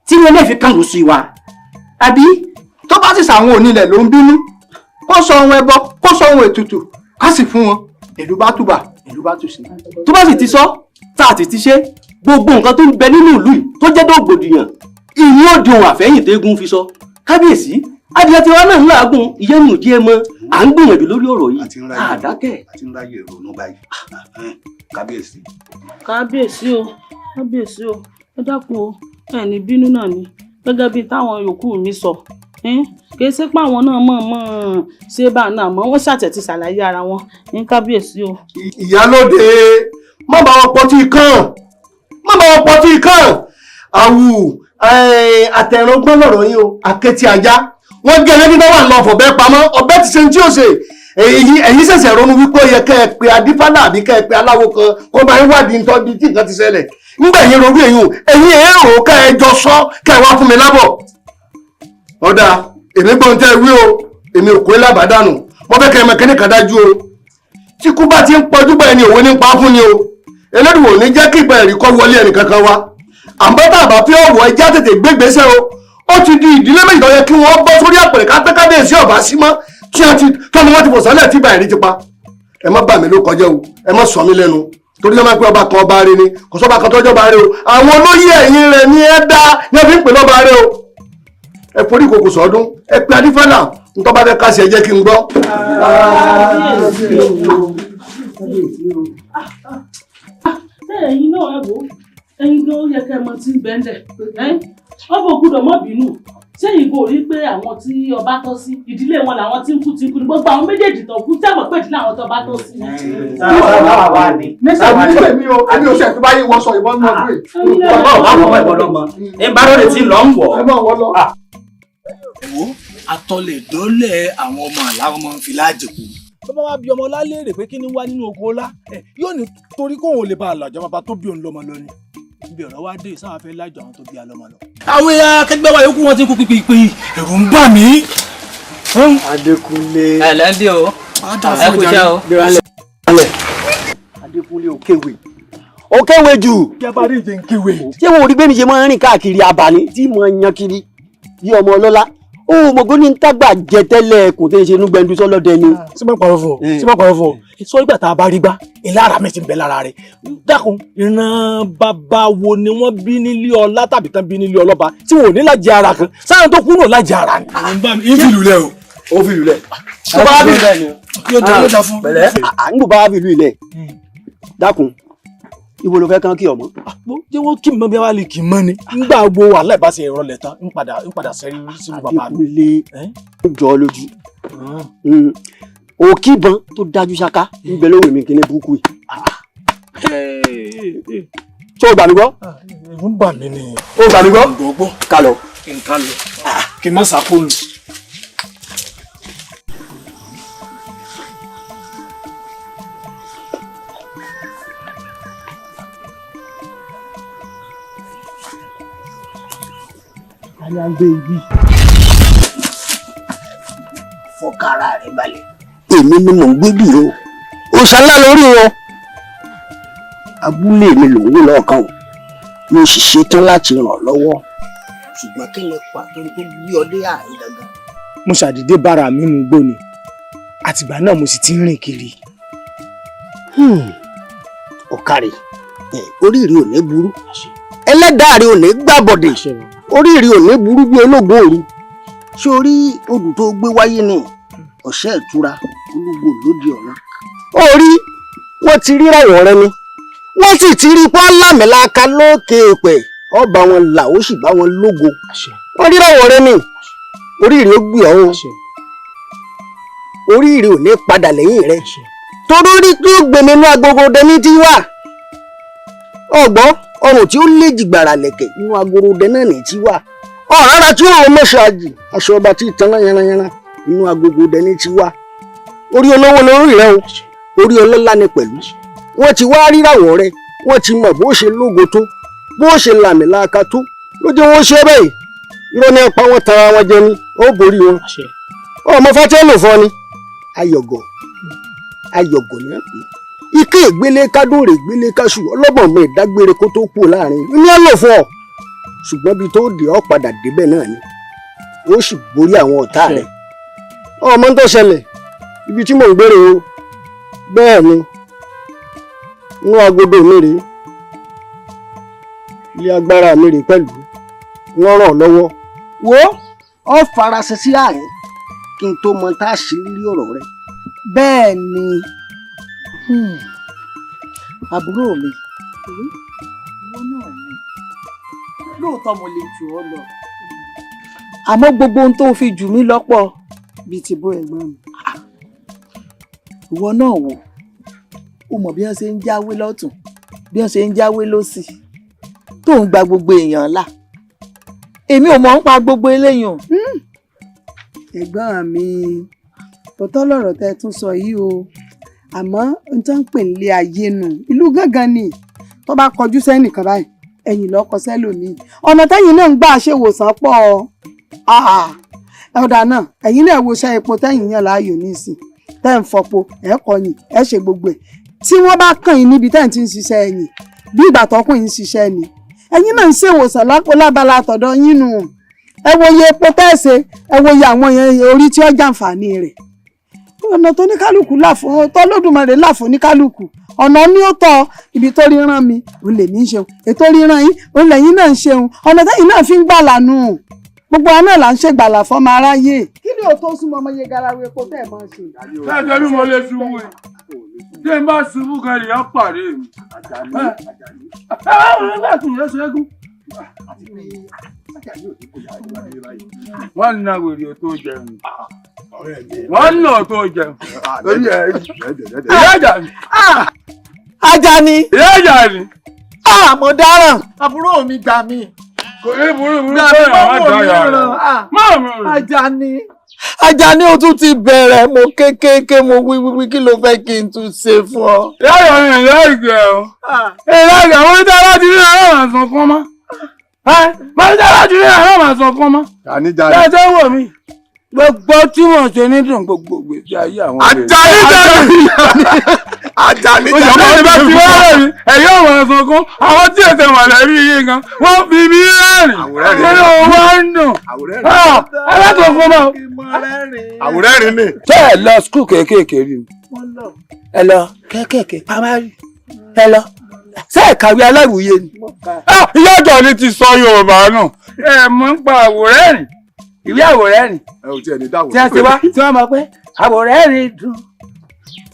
tí wọn lè fi kángun sí wa, àbí. Tó bá sì sàwọn onílẹ̀ ló ń bínú, kó sọ ohun ẹbọ, kó sọ ohun ètùtù, ká sì fún wọn, ìlú bá túbà, ìlú bá tù sí. Tó bá sì ti sọ tá a sì ti ṣe gbogbo nǹkan tó ń bẹ nínú ìlú yìí tó jẹ́ dògbòdìyàn, ìyín ò di ohun àfẹ́yìn tẹ́gùn fi sọ. Kábíyèsí, adìyẹ tiwa náà ń làágùn ìyẹn nù díẹ̀ mọ́, à ń gbìyànjú lórí ọ̀rọ̀ yìí, àdákẹ́. Àti ń ráyè ronú báyìí, kábíyèsí. Kábíyèsí o, kábíyèsí o, ẹ dákun o, ẹ ní bínú náà ni gẹ́gẹ́ bíi táwọn yòókù mi sọ, kì í ṣe pé àwọn náà mọ̀ mọ̀ ṣé bá náà mọ̀, wọ́n ṣàtẹ̀tì ṣàlàyé ara wọn ní kábíyèsí o. Ìyálóde, má bá wọn pọtí kàn, má bá wọn pọtí kàn. Àwù àtẹ̀rọ̀gbọ́n lọ̀rọ̀ yín o, àkẹ́tì ajá wọ́n gé ẹlẹ́ni tó wà lọ fọ̀bẹ́ pamọ́, ọ̀bẹ ti ṣe ní tí ó ṣe. Èyí ẹ̀yin ṣẹ̀ṣẹ̀ ronú wípé ó yẹ kẹ́ ẹ pe adífálà àbí kẹ́ ẹ pe aláwo kan kó máa ń wádìí nítorí tí nǹkan ti ṣẹlẹ̀. Nígbà yẹn ronú èyí o, ẹ̀yin èrò kẹ́ ẹ jọ sọ kẹ́ ẹ wá fún mi lábọ̀. Ọ̀dà èmi gbọ́n tẹ́ wí o, èmi ò kó lábàdànù. Mo fẹ́ kẹ́ ẹ mọ kíní kan dájú o. Tí kú bá ti ń pọjú bá ẹni òwe ní pa fún ni o. Elédùn ò ní jẹ́ kí ìgbà ẹ̀rí kọ́ wọlé ẹnì kankan wa. Àmọ́ tá a bá fi ọ̀wọ́ ẹja tètè gbégbèsè o. Ó ti di ìdílé méjì tó yẹ kí wọ́n bọ́ sórí àpèrè ká pé kábíyèsí ọ̀bá sí mọ́ tí wọ́n ti tọ́nu wọ́n ti fò sálẹ̀ tí ìgbà ẹ̀rí ti pa. Ẹ má bà mí ló kọjá o, ẹ má sọ mí lẹ́nu. Torí wọ́n máa ń pe ọba kan ọba rẹ ni, kò sọ́ba kan tọ́jọ́ ọba rẹ o. Àwọn olóyè ẹ̀yìn rẹ̀ ni ẹ dá ní ẹ fi ń pè lọ́ba rẹ o. Ẹ forí ìkòkò sọ́dún, ẹ pe adífálà, ntọ́ bá fẹ́ kásì ẹ jẹ́ kí n gbọ́. Ṣé ẹ̀yin náà ẹ wò ó, ẹ̀yin gan ó yẹ kẹ́ ẹ mọ tí ń bẹ́ńdẹ̀. Ọba ò gbọ́dọ̀ má bínú. Ṣé ẹ̀yin kò rí pé àwọn tí ọba tọ́ sí ìdílé wọn làwọn tí ń kú ti ń kú ni gbogbo àwọn méjèèjì tó kú tí àmọ̀ pé ìdílé àwọn tó bá tọ́ sí. Nísàbí nígbà mi o, èmi ò ṣe àtúbá yín wọ́n sọ ìbọn náà dúró. Bàbá ò bá wọ̀ ọ́ ìbọn lọ́mọ. Ẹ bá lóde tí ń lọ ń wọ̀. Ẹ máa wọ́ lọ. Wo atọ́lẹ̀dọ́lẹ̀ àwọn ọmọ àlá ọmọ ń fi láàjì kú. Tó bá wá bí ọmọ ọlá léèrè pé kí ni wá nínú oko ọlá, yóò ní torí kóun ò lè bá àlàjọ bàbá tó bí òun lọ́mọ lọ ni. Ibi ọ̀rọ̀ wá dé sáwà fẹ́ lájọ àwọn tó bí alọ́mọ lọ. Àwọn èèyàn akẹgbẹ́ wa yòókù wọn ti kú pípípí, ẹ̀rù ń bà mí. Adékúnlé. Ẹ lẹ́ndí o, ẹ kú iṣẹ́ o. Adékúnlé òkèwè. Òkèwè jù. Kí a bá rí ìjẹ ń kéwè. Ṣé wọn ò rí bẹ́ẹ̀ ni ṣe máa ń rìn káàkiri abàní tí mo yan kiri bí ọmọ ọlọ́lá? Ó mọ̀ pé ní tágbà jẹ tẹ́lẹ̀ kò tẹ́ ṣe inú gbẹndu sọ́lọ́dẹ ni. Ṣé máa parọ́ fún ọ? Ṣé máa parọ́ fún ọ? Sọ ìgbà tá a bá rí gbá, ìlara mi ti ń bẹ lára rẹ̀. Dákun, ìran bàbá wo ni wọ́n bí nílé ọlá tàbí tán bí nílé ọlọ́ba tí wọn ò ní lájẹ ara kan? Sáyẹn tó kú náà lájẹ ara ni. Ń fi lulẹ̀ o. Ó fi lulẹ̀. Yóò dá yóò dá fún. Pẹ̀lẹ́. À ń gbọ́ bá fi lu ilẹ̀. Dákun, ibo ló fẹ́ kán kí ọmọ? Jẹ́ wọ́n kí mọ́ bí wàá lè kí mọ́ ni. Ngbà wo wàhálà ìbá ṣe ìrọ̀lẹ́ tán, ń padà sẹ́rí sínú bàbá mi. Adékúnlé ó jọ ọ lójú. Òkìbọn tó dájú ṣáká ń bẹ lọ́wọ́ mi kí ní burúkú yìí. Ṣé o gbà mí gbọ́? Ẹ̀rù ń bà mí ni. O gbà mí gbọ́? Ká lọ. Kí n ká lọ. Kí n má sàkóònù. Aya ń gbé ibi. Fọkàrà rẹ balẹ̀. Èmi ni mò ń gbé bì o. Òòṣà ńlá lórí wọn. Abúlé mi ló ń wò lọ́ọ̀kan o. Mo sì ṣetán láti ràn lọ́wọ́. Ṣùgbọ́n kí ni pàtó tó gbé ọ dé àárín gangan? Mo ṣàdédé bára mi nínú igbó ni. Àtìgbà náà mo sì ti ń rìn kiri. Ọ̀kàrẹ̀, orí rẹ ò ní burú. Ẹlẹ́dàá rẹ ò ní gbàbọ̀dè. Orí rẹ ò ní burú bí ológun òru. Ṣé o rí odù tó gbé wáyé ni? Ọ̀sẹ̀ ìtura olúgbò lóde ọ̀run. Ó rí, wọ́n ti rí ràwọ̀ rẹ ni. Wọ́n sì ti rí pọ́n lámìlaka lókè èèpẹ̀. Ọba wọn là ó sì bá wọn lógo. Wọ́n rí ràwọ̀ rẹ ni. Orí rẹ ó gbé ọ o. Orí rẹ ò ní padà lẹ́yìn rẹ. Torí orí tí ó gbèmí inú agogo dẹni tí wà. Ọ̀gbọ́n ọrùn tí ó lé jìgbàrà lẹ̀kẹ̀ inú agoro dẹ náà ní tí wà. Ọ̀rárá tí ó rọ mọ́ṣáájì aṣọ ọba tí ìtàn yanranyanran inú agogo dẹni tí wà. Orí olówó lórí rẹ o, orí ọlọ́lá ni pẹ̀lú. Wọ́n ti wá ríràwọ̀ rẹ, wọ́n ti mọ̀ bó ṣe lógo tó, bó ṣe làmìlaka tó, ló jẹ́ wọ́n ṣe bẹ́ẹ̀. Irọ́ ni apá wọn tara wọn jẹ ni, ó borí wọn. Ọmọ Fátẹ́lò fọ́ ni. Ayọ̀gọ̀ Ayọ̀gọ̀ ni wọ́n pè é. Ike ìgbélé kádùnrè ìgbélé káṣù ọlọ́bọ̀n mi ìdágbére kó tó kú láàrin ní ẹ lò fún ọ. Ṣùgbọ́n bí tó dé ọ padà débẹ̀ náà ni, ó sì borí àwọn ọ̀tá rẹ̀. Ọmọ tó ṣẹlẹ̀ ibi tí mò ń gbére o, bẹ́ẹ̀ ni inú agodo mi rèé, ilé agbára mi rèé pẹ̀lú, wọ́n ràn lọ́wọ́. Wo ọ farasin sí àárín kí n tó mọ tá a ṣe rírí ọ̀rọ̀ rẹ. Bẹ́ẹ̀ ni àbúrò mi, ìwọ náà ni lóòótọ́ mo lè jù ọ́ lọ, àmọ́ gbogbo ohun tó fi jù mí lọ́pọ̀ bíi ti bó ẹ̀gbọ́n mi. Ìwọ náà wò ó mọ̀ bí wọ́n ṣe ń jáwé lọ́tùn bí wọ́n ṣe ń jáwé lósì tó ń gba gbogbo èèyàn là. Èmi ò mọ̀ ń pa gbogbo eléyìí o. Ẹ̀gbọ́n mi, Òótọ́ lọ̀rọ̀ tẹ́ ẹ tún sọ yìí o, àmọ́ n tó ń pè nílé ayé nù, ìlú gángan ni. Tó bá kọjú sẹ́nìkan báyìí, ẹ̀yìn lọ́kọ sẹ́lòmíì. Ọ̀nà tẹ́yìn náà ń gbà ṣèwòsàn pọ̀. Ọ̀dà náà, ẹ̀yin náà wo iṣẹ́ epo tẹ́yìn yàn láàyò nísìn, tẹ́ ń fọpo, ẹ̀ kọyìn, ẹ̀ ṣe gbogbo ẹ̀. Tí wọ́n bá kàn yín níbi tẹ́yìn ti ń ṣiṣẹ́ ẹ̀yìn, bí ìgbà tọkùn yín ṣiṣẹ́ ni, ẹ̀yin náà ń ṣèwòsàn lábala àtọ̀dọ̀ yín nù. Ẹ wo iye epo tẹ́ ẹ ṣe, ẹ wo iye àwọn orí tí ó jàǹfààní rẹ̀. Ọ̀nà tó ní kálukú là fún tọ́lódùmarè là fún ní kálukú, ọ̀nà ní ó tọ́. Ibi tó ríran mi òun lèmi ń ṣeun, ètò ríran yín òun lẹ́yìn náà ń ṣeun, ọ̀nà tẹ́yìn náà fi ń gbàlà nù. Gbogbo wa náà là ń ṣègbàlà fọmọ aráyé. Kí ni o tó súnmọ́ ọmọ iye garawo epo tẹ́ ẹ̀ máa ń ṣe? Ṣé bí mo lè ṣubú ni? Tí n bá ṣubú kan èèyàn pàdé mi. Wọ́n na wèrè tó jẹun. Wọ́n nà tó jẹun. Ìyá Àjàní. Àjàní. Ìyá Àjàní. Mo dáràn. Àbúrò mi gbà mí. Kò ní burú burú Gbà mí, bẹ́ẹ̀ má má wò mí dáyà ràn. rẹ̀. Àjàní. Àjàní, o tún ti bẹ̀rẹ̀. Mo kékeré, mo wí wíwí, kí ló fẹ́ kí n tún ṣe fún ọ? Ìyá Àjàní, ìyá ìgbẹ́ o. Ìyá ìgbẹ́, mo ní dára jù ní àárọ̀ màá sọ kán mọ́. Mo ní dára jù ní àárọ̀ màá sọ kán mọ́. Àní jàre. Ṣé ẹ ṣe ń wò mí? Gbogbo tí mò ń ṣe ní dùn gbogbo gbèsè ayé àwọn ọ̀rẹ́. Àjàní jàre. Àjàní jàre. Òṣèlú bá ti wá rẹ̀ mí, ẹ̀yọ́ àwọn sunkún, àwọn tí èsè mọ̀lẹ́bí yìí gan, wọ́n fi mí rẹ́rìn. Nínú wọn ń dùn. Alákòókò mọ́. Àwòrán rìn ni. Ṣé ẹ lọ skul kéékèèké rí ni? Ẹ lọ kéékèèké pamari. Ẹ lọ. Ṣé ẹ kàwé aláwùyé ni? Ìyá Àjàní ti sọ Yorùbá nù. Ẹ mọ̀ ń pa àwòrán rìn. Ìwé àwòrán rìn. Ẹ ò tiẹ̀ ní dáwọ̀. Tí a ti wá, tí wọ́n mọ̀ pé àwòrán rìn dùn.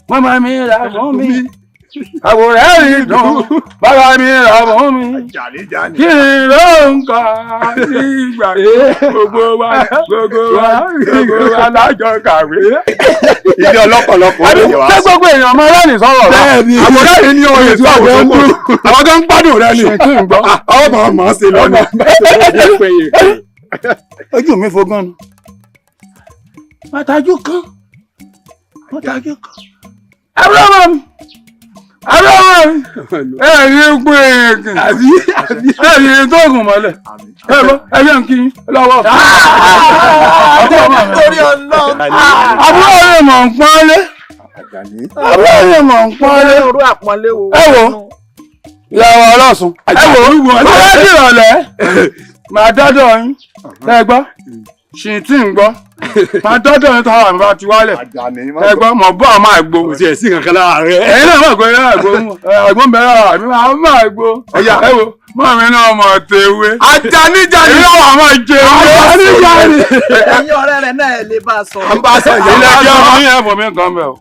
Màmá mi rà fún mi. Àwòrán rìn dùn. Bàbá mi rà fún mi. Kí ni ló ń kà nígbà gbogbo wa gbogbo wa gbogbo wa lájọ kàwé. Ilé ọlọ́pọ̀lọpọ̀ Àbí ló yẹ wá. ṣé gbogbo èèyàn máa rẹ́rìn sọ̀rọ̀ rẹ̀? Bẹ́ẹ̀ni. Àwòrán rìn ni oyè tí àwọn tó ń dùn. Àwọn tó ń gbádùn rẹ ni. Ṣé kí n gbọ́? Ọwọ́ màá màá ṣe lọ ni. Ojú mi fogán ni. Màtájú kan. Màtájú kan. Àbúrò ọmọ mi. Àbúrò ọmọ mi. Ẹ ní pé èkì. Ẹ ní tóògùn mọ́lẹ̀. Ẹ bọ́ ẹ bí n kí yín lọ́wọ́. Torí Ọlọ́run. Àbúrò mi mọ̀ ń pọ́nlé. Àbúrò mi mọ̀ ń pọ́nlé. Irú àpọ́nlé wo? Ẹ wo ìyàwó ọlọ́sùn. Ẹ wo bá dìrọ̀lẹ́. Màá dọ́dọ̀ yín. Ẹ gbọ́. Ṣì tí ń gbọ́. Màá dọ́dọ̀ yín táwọn àmì bá ti wálẹ̀. Ẹ gbọ́, mọ̀ bọ́ àwọn àgbo. Kò tiẹ̀ sí kankan lára rẹ̀. Ẹ̀yin náà mọ̀ pé àgbo àgbo ń bẹ lára mi, máa mọ̀ àgbo. Ẹ wo, mọ̀ mi náà mọ̀ tewé. Àjàní jàre. Èmi náà wà máa jẹ ewé. Àjàní jàre. Ẹ̀yin ọ̀rẹ́ rẹ̀ náà ẹ lè bá a sọ̀rọ̀. À ń bá a sọ̀rọ̀. Ilé ẹjọ́ ọmọ yẹn fọ̀ mí kan bẹ̀ o.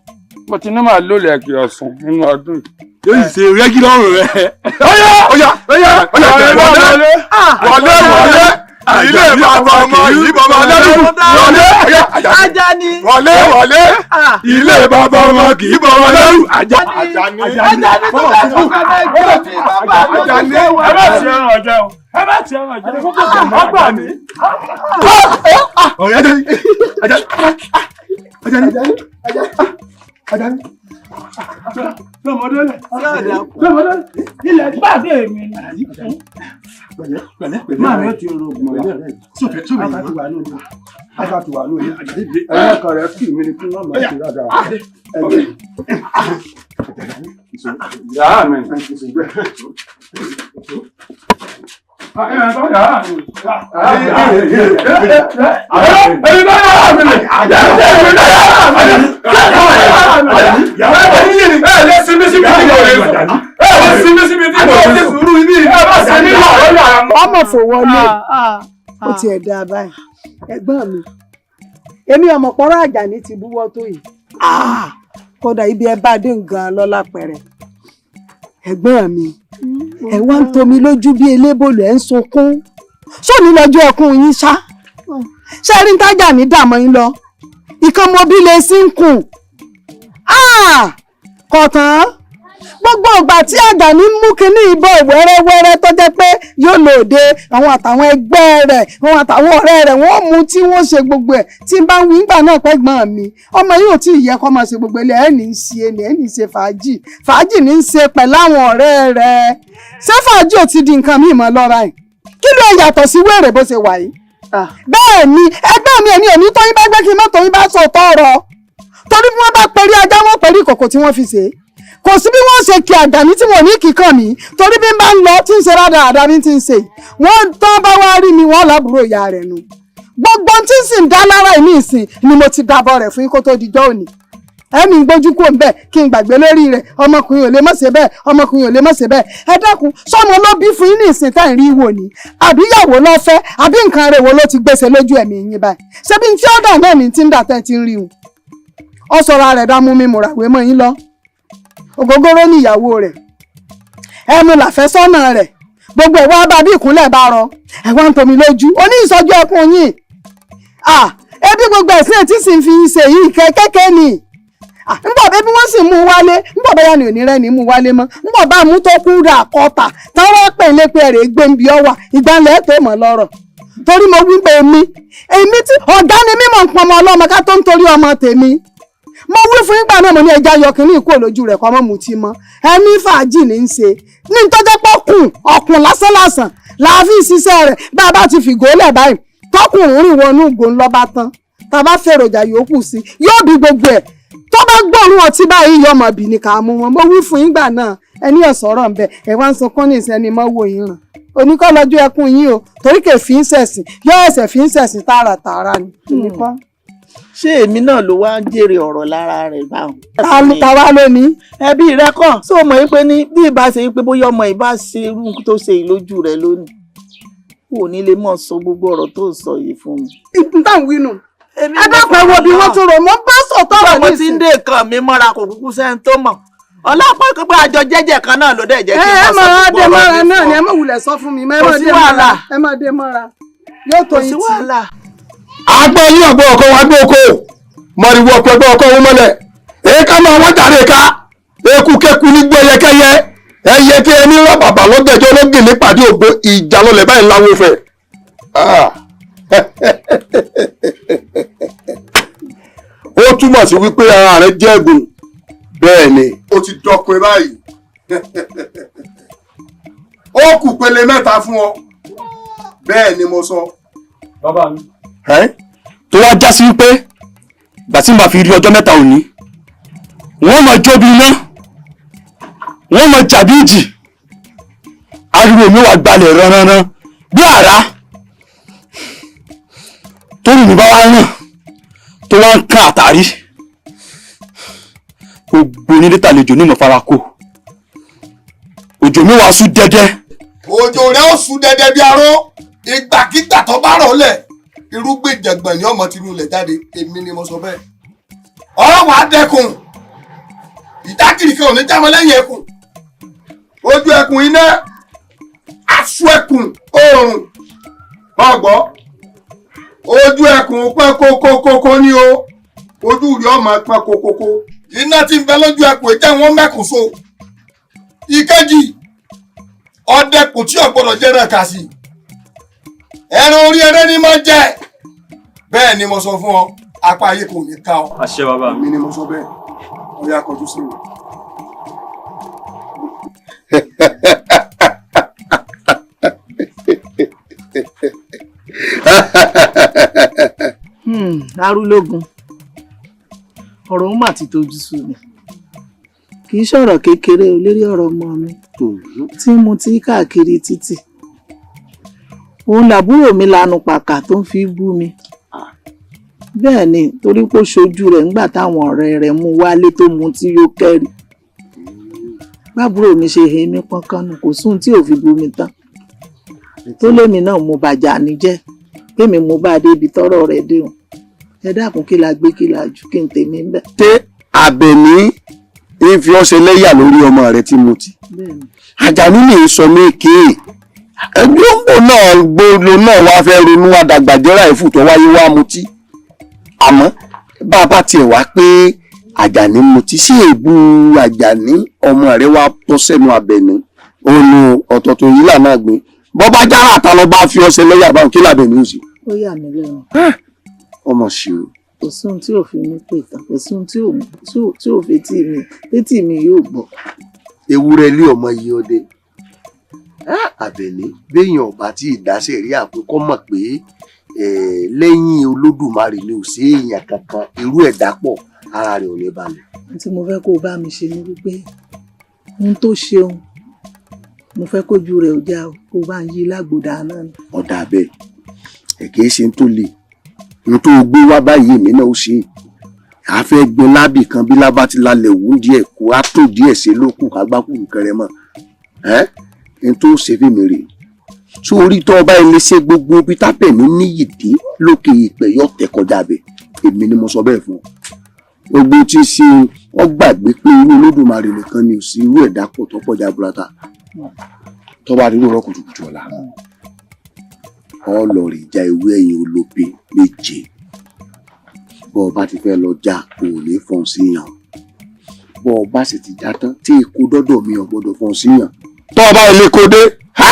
Mo ti ní màá lólè ẹ̀kì ọ̀sùn nínú ọdún yìí. Yóò sì ṣe rẹ́gí lọ́rùn rẹ̀. Ọ̀yá! Ọ̀yá! Ọ̀yá! Ọ̀yá! Wọlé! Wọlé! Wọlé! Ilé bàbá ọmọ yìí bàbá ọlọ́dún. Wọlé! Àjàní. Wọlé! Wọlé! Ilé bàbá ọmọ kì í bọ̀ wọlé. Àjàní! Àjàní tó bá sọ fún ẹgbẹ́ mi, bàbá mi ò Àjàní! ti fẹ́ wá. Ẹ má ti ẹran ọ̀jẹ̀ o. Ẹ má ti ẹran ọ̀jẹ̀ o. Ọgbà mi. Ọ̀rẹ́ Àjàní! Àjàní! Àjàní! Àjàní! Lọ́mọdé lẹ̀. Lọ́mọdé lẹ̀. Ilẹ̀ gbàdé mi. Máa mi ó ti rògùn ọ̀la. Aka ti wà lóde. Ẹ̀yin ọkàn rẹ̀ kì mí ni kí wọ́n máa ṣe dáadáa. Yàrá mi. Ọmọ fò wọlé, ó tiẹ̀ dáa báyìí. Ẹ̀gbọ́n mi, èmi ọmọ pọ́rọ́ Àjàní ti búwọ́ tó yìí. Kódà ibi ẹ bá dé nǹkan lọ́la pẹ̀rẹ̀. Ẹ̀gbọ́n mi, ẹ wá ń tomi lójú bí elébòlù, ẹ̀ ń sunkún. Sóní lọ́jọ́ ẹkún yín ṣá? Ṣé rí tájà ní dààmú yín lọ? Ìkan mọ bí lè sí ń kùn. Kọ̀tán gbogbo ìgbà tí Àjàní mú kinní ìbọn wẹ́rẹ́wẹ́rẹ́ tó jẹ́ pé Yóò lọ òde, àwọn àtàwọn ẹgbẹ́ rẹ̀, àwọn àtàwọn ọ̀rẹ́ rẹ̀, wọ́n mú tí wọ́n ṣe gbogbo ẹ̀. Tí n bá ń wí ńgbà náà pẹ́gbọ́n mi, ọmọ yìí ò tí ì yẹ kó máa ṣe gbogbo ilé ẹ̀ ní í ṣe ni ẹ̀ ní í ṣe fàájì, fàájì ní í ṣe pẹ̀lú àwọn ọ̀rẹ́ rẹ̀. Ṣé fàájì ò ti di nǹkan míì mọ́ lọ́ra yìí? Kí ló yàtọ̀ sí wèrè bó ṣe wà yìí? Bẹ́ẹ̀ ni ẹgbẹ́ mi, èmi ò ní tóyín bá gbé kí n má tóyín bá sọ tọrọ, torí bí wọ́n bá perí ajá, wọ́n perí ìkòkò tí wọ́n fi ṣe é. Kò sí bí wọ́n ṣe kí àgbàní tí wọ́n ní kíkàn mí, torí bí n bá ń lọ tí ń ṣe rádaràda bí ti ń ṣe, wọ́n tán bá wá rí mi, wọ́n lábúrò ìyá rẹ̀ nu. Gbogbo tí ń sì ń dá lára ìmí ìsìn ni mo ti dábọ̀ rẹ̀ fún yín kó tó dijọ́ òní. Ẹ̀mí ń gbójú kúrò ńbẹ̀ kí n gbàgbé lórí rẹ̀. Ọmọkùnrin ò lè mọ̀ ṣe bẹ́ẹ̀, ọmọkùnrin ò lè mọ̀ ṣe bẹ́ẹ̀. Ẹ dákun, sọmọ ló bí fún yín ní ìsìn tá ì rí wò ní, àbí ìyàwó ló fẹ́, àbí nǹkan rẹ̀ wo ló ti gbèsè lójú ẹ̀mí yín báyìí? Ṣebí tí ó dà náà ní tí ń dà tẹ́ ti ń rí un, ọ sọra rẹ̀ dá mú mi mùràwé mọ́ yín lọ. Ògógóró ní ìyàwó rẹ̀, ẹmu làfẹ́sọ́nà rẹ̀, gbogbo ẹ̀ wá bá bí ìkúnlẹ̀ bá rọ, ẹ̀ wá ń tomi lójú oní ìsọjú ẹkún yín. Ebi gbogbo ẹ̀sìn ẹ̀ tí sì ń fi ṣe yìí kẹ́kẹ́ ni ńbọ̀, bẹ́bí wọ́n sì mú un wálé ńbọ̀, bẹ́yà ni òní rẹ̀ ní mú un wálé mọ́ ńbọ̀, bá mú tó kú rà kọta táwọn pè ń lé pé rè gbé ń bí ọ wà ìgbàlẹ̀ tó mọ̀ lọ́rọ̀. Torí mo wí pé èmi tí ọ̀gá ni mímọ̀ ń pọnmọ ọlọ́mọ ká tó ń torí ọmọ tèmi. Mo wí fún ìgbà náà, mo ní ẹja yọ kínní ìkó lójú rẹ̀ kọ́ mọ́ mutí mọ́. Ẹni fàájì ní í ṣe ní tọ́jọ́ pọ́kùn ọ̀kùn lásánlàsàn láàfin ṣiṣẹ́ rẹ̀. Bá a bá ti fìgò lẹ̀ báyìí, tọkùnrin rìn wọnú ìgò ńlọ́ba tán, tá a bá fèròjà yòókù sí yóò bí gbogbo ẹ̀. Tó bá gbóòórùn ọtí báyìí, yọmọ bì ní ká mú wọn. Mo wí fún ìgbà náà, ẹni ọ̀sọ̀rọ̀ ń bẹ ẹ̀ wá ń sunkún ní ìsẹ́ni mọ́ wò yín ràn oníkọ́ lọ́jọ́ ẹkún yín o, torí kè fi ń ṣẹ̀sìn yọ ẹsẹ̀ fi ń ṣẹ̀sìn tààràtààrà ni oníkọ́. Ṣé èmi náà ló wá ń jèrè ọ̀rọ̀ lára rẹ̀ báwọn? Ta wá lónìí? Ẹbí rẹ kàn ṣó mọ̀ pé ní bí ìbá ṣe pé bóyá ọmọ ìbá ṣe irú tó ṣe yìí lójú rẹ lónìí, kò ní lè mọ̀ sọ gbogbo ọ̀rọ̀ tó ń sọ yìí fún mi. Ìtàn wínú ẹ bá pẹ́ wo bí wọ́n tún rò mọ́ bá sọ̀tọ̀ rẹ̀ nísìnyí. Mo ti ń dé nǹkan mi mọ́ra, kò kúkú sẹ́ni tó mọ̀. Ọlọ́pàá pé àjọ jẹ́jẹ́ kan náà ló dẹ̀ jẹ́ kí n mọ̀ sọ gbogbo ọ̀rọ̀ mi fún ọ. Ẹ má wulẹ̀ sọ fún mi, ẹ Kò má sí dé mọ́ra, wàhálà. ẹ má dé mọ́ra, yóò tó Kò sí yín tì. wàhálà. Agbọ́ yín ọ̀gbọ́n ọkọ wa gbé oko mọ̀rìwọ̀ ọ̀pẹ gbọ́ ọkọ wọn mọ́lẹ̀ èéká máa wọ́n jàre ká eku kéku ní gbọ́ ẹyẹkẹ́yẹ ẹyẹ kí ẹni rán bàbá lọ́gẹ̀jọ́ lọ́gẹ̀ nípàdé ògbó ìjà lọlẹ̀ báyìí láwo fẹ̀. Ó túmọ̀ sí wípé ara rẹ̀ jẹ́ ẹ̀gùn bẹ́ẹ̀ ni. Ó ti dọkùn báyìí, ó kù pele mẹ́ta fún ọ, bẹ́ẹ̀ ni mo sọ. Bàbá mi. Tó wá já sí wípé ìgbà tí màá fi rí ọjọ́ mẹ́ta òní, wọ́n máa jó bí iná, wọ́n máa jà bí ìjì, ariwo mi wà gbalẹ̀ ranranran bí àrá torí mi bá wá ràn tó wá ń kan àtàrí gbogbo onílé tàlejò ní ìmọ̀farako, òjò mi wàá sú dẹ́dẹ́. Òjò rẹ̀ ó sú dẹ́dẹ́ bí aró. Ìgbàkigbà tó bá rọ̀ lẹ̀, irúgbìn jẹ̀gbọ̀n ni ọmọ tinú ilẹ̀ jáde, èmi ni mo sọ bẹ́ẹ̀. Ọ̀rọ̀ wàá dẹkùn ìdákìrì kan ò ní jámọ́ lẹ́yìn ẹkùn, ojú ẹkùn iná, aṣọ ẹkùn oòrùn ọgbọ́, ojú ẹkùn pọ́n kókókókó ní o, ojú rí ọmọ pọ́n kókókó, iná tí ń bẹ lójú ẹkùn ìjẹ́ wọn mẹ́kùn so. Ìkejì, ọdẹkùn tí ò gbọdọ̀ jẹ́ rẹ̀ kà sí ẹran orí ẹrẹ́ ni máa jẹ, bẹ́ẹ̀ ni mo sọ fún ọ, apá ayé kò ní ká ọ. Àṣẹ bàbá mi. Èmi ni mo sọ bẹ́ẹ̀, ó yá kọjú sí mi. Arúlógún, ọ̀rọ̀ mà ti tojú sú mi, kì í ṣọ̀rọ̀ kékeré o lérí ọ̀rọ̀ ọmọ mi tí mo ti káàkiri títì. Òun làbúrò mi lanu pàkà tó ń fi bú mi. Bẹ́ẹ̀ ni, torí pé ó ṣojú rẹ̀ nígbà táwọn ọ̀rẹ́ rẹ̀ mú wálé tó mu tí yóò kẹ́rì. Bábúrò mi ṣe hèémí pọ́nkánù, kò sóhun tí ò fi bú mi tán, tó lémi náà mo bàjá níjẹ́ kémi mo bá a débi tọ́rọ̀ rẹ̀ dé o. Ẹ dákun, kí la gbé, kí la jù, kí n tèmi ń bẹ̀. Ṣé Àbẹ̀ní ń fi ọ́ ṣe lẹ́yà lórí ọmọ rẹ tí mo ti? Àjàní lè sọ mí kéè ẹgbẹ́ òǹbò náà gbòòlò náà wá fẹ́ ronú àdàgbàjẹ́ra ẹ̀fù tó wáyé wá mutí. Àmọ́ bá a bá tiẹ̀ wá pé Àjàní mutí, sí èébú Àjàní ọmọ rẹ wá tọ́ sẹ́nu Àbẹ̀ní òun ọ̀tọ̀ọ̀tọ̀ yìí là náà gbé Bọ́ bá jára àtà lọ bá fi ọṣẹ lẹ́yà báwọn kí làbẹ̀ ní òsì. Ó yà mí lẹ́nu. Ọmọ sí o. Kò sí ohun tí ò fi mí pè tán, kò sí ohun tí ò fi tí mi létí mi yóò gbọ́. Ewúrẹ́ ilé ọmọ yìí ọdẹ. Àbẹ̀ní béèyàn ọba tí ìdásẹ̀ rí àpékọ́ mọ̀ pé lẹ́yìn Olódùmarè ni ò sí èèyàn kankan irú ẹ̀dá pọ̀ ara rẹ̀ ò ní balẹ̀. Ohun tí mo fẹ́ kó o bá mi ṣe ni wípé ohun tó ṣeun mo fẹ́ kójú rẹ̀ ò já o, kó o bá ń yí lágbòdà náà ni. Ọ̀dà bẹ́ẹ̀ ẹ̀ kì í ṣe ń tó le n tó gbé wá báyìí èmi náà ó ṣe é a fẹ́ gbin lábì kan bí lábá ti lálẹ́ òwú díẹ̀ kó a tó díẹ̀ ṣe lókù ká gbákùrù kẹrẹ mọ́ ẹ́ n tó ṣe fèmí rè sórí tó ọba ilé ṣe gbogbo bí tábẹ̀mí níyì dé lókè ìpẹ́ yọ tẹ̀ kọjá bẹ̀ èmi ni mo sọ bẹ́ẹ̀ fún ọ gbogbo tí ń ṣe ọ gbàgbé pé irú Olódùmarè nìkan ni ò sí irú ẹ̀dá pọ̀ tó pọ̀ jaburata tó bá rí lóòrọ̀ kùtùkùtù ọ̀la ọ lọ rè já ewé ẹ̀yìn olóbe méje bọ́ ọ bá ti fẹ́ lọ já o ò ní fọ́n sí yàn bọ́ ọ bá sì ti já tán tí èkó dọ́dọ̀ mi ò gbọ́dọ̀ fọ́n sí yàn tọ́ ọ bá ilé kó dé ha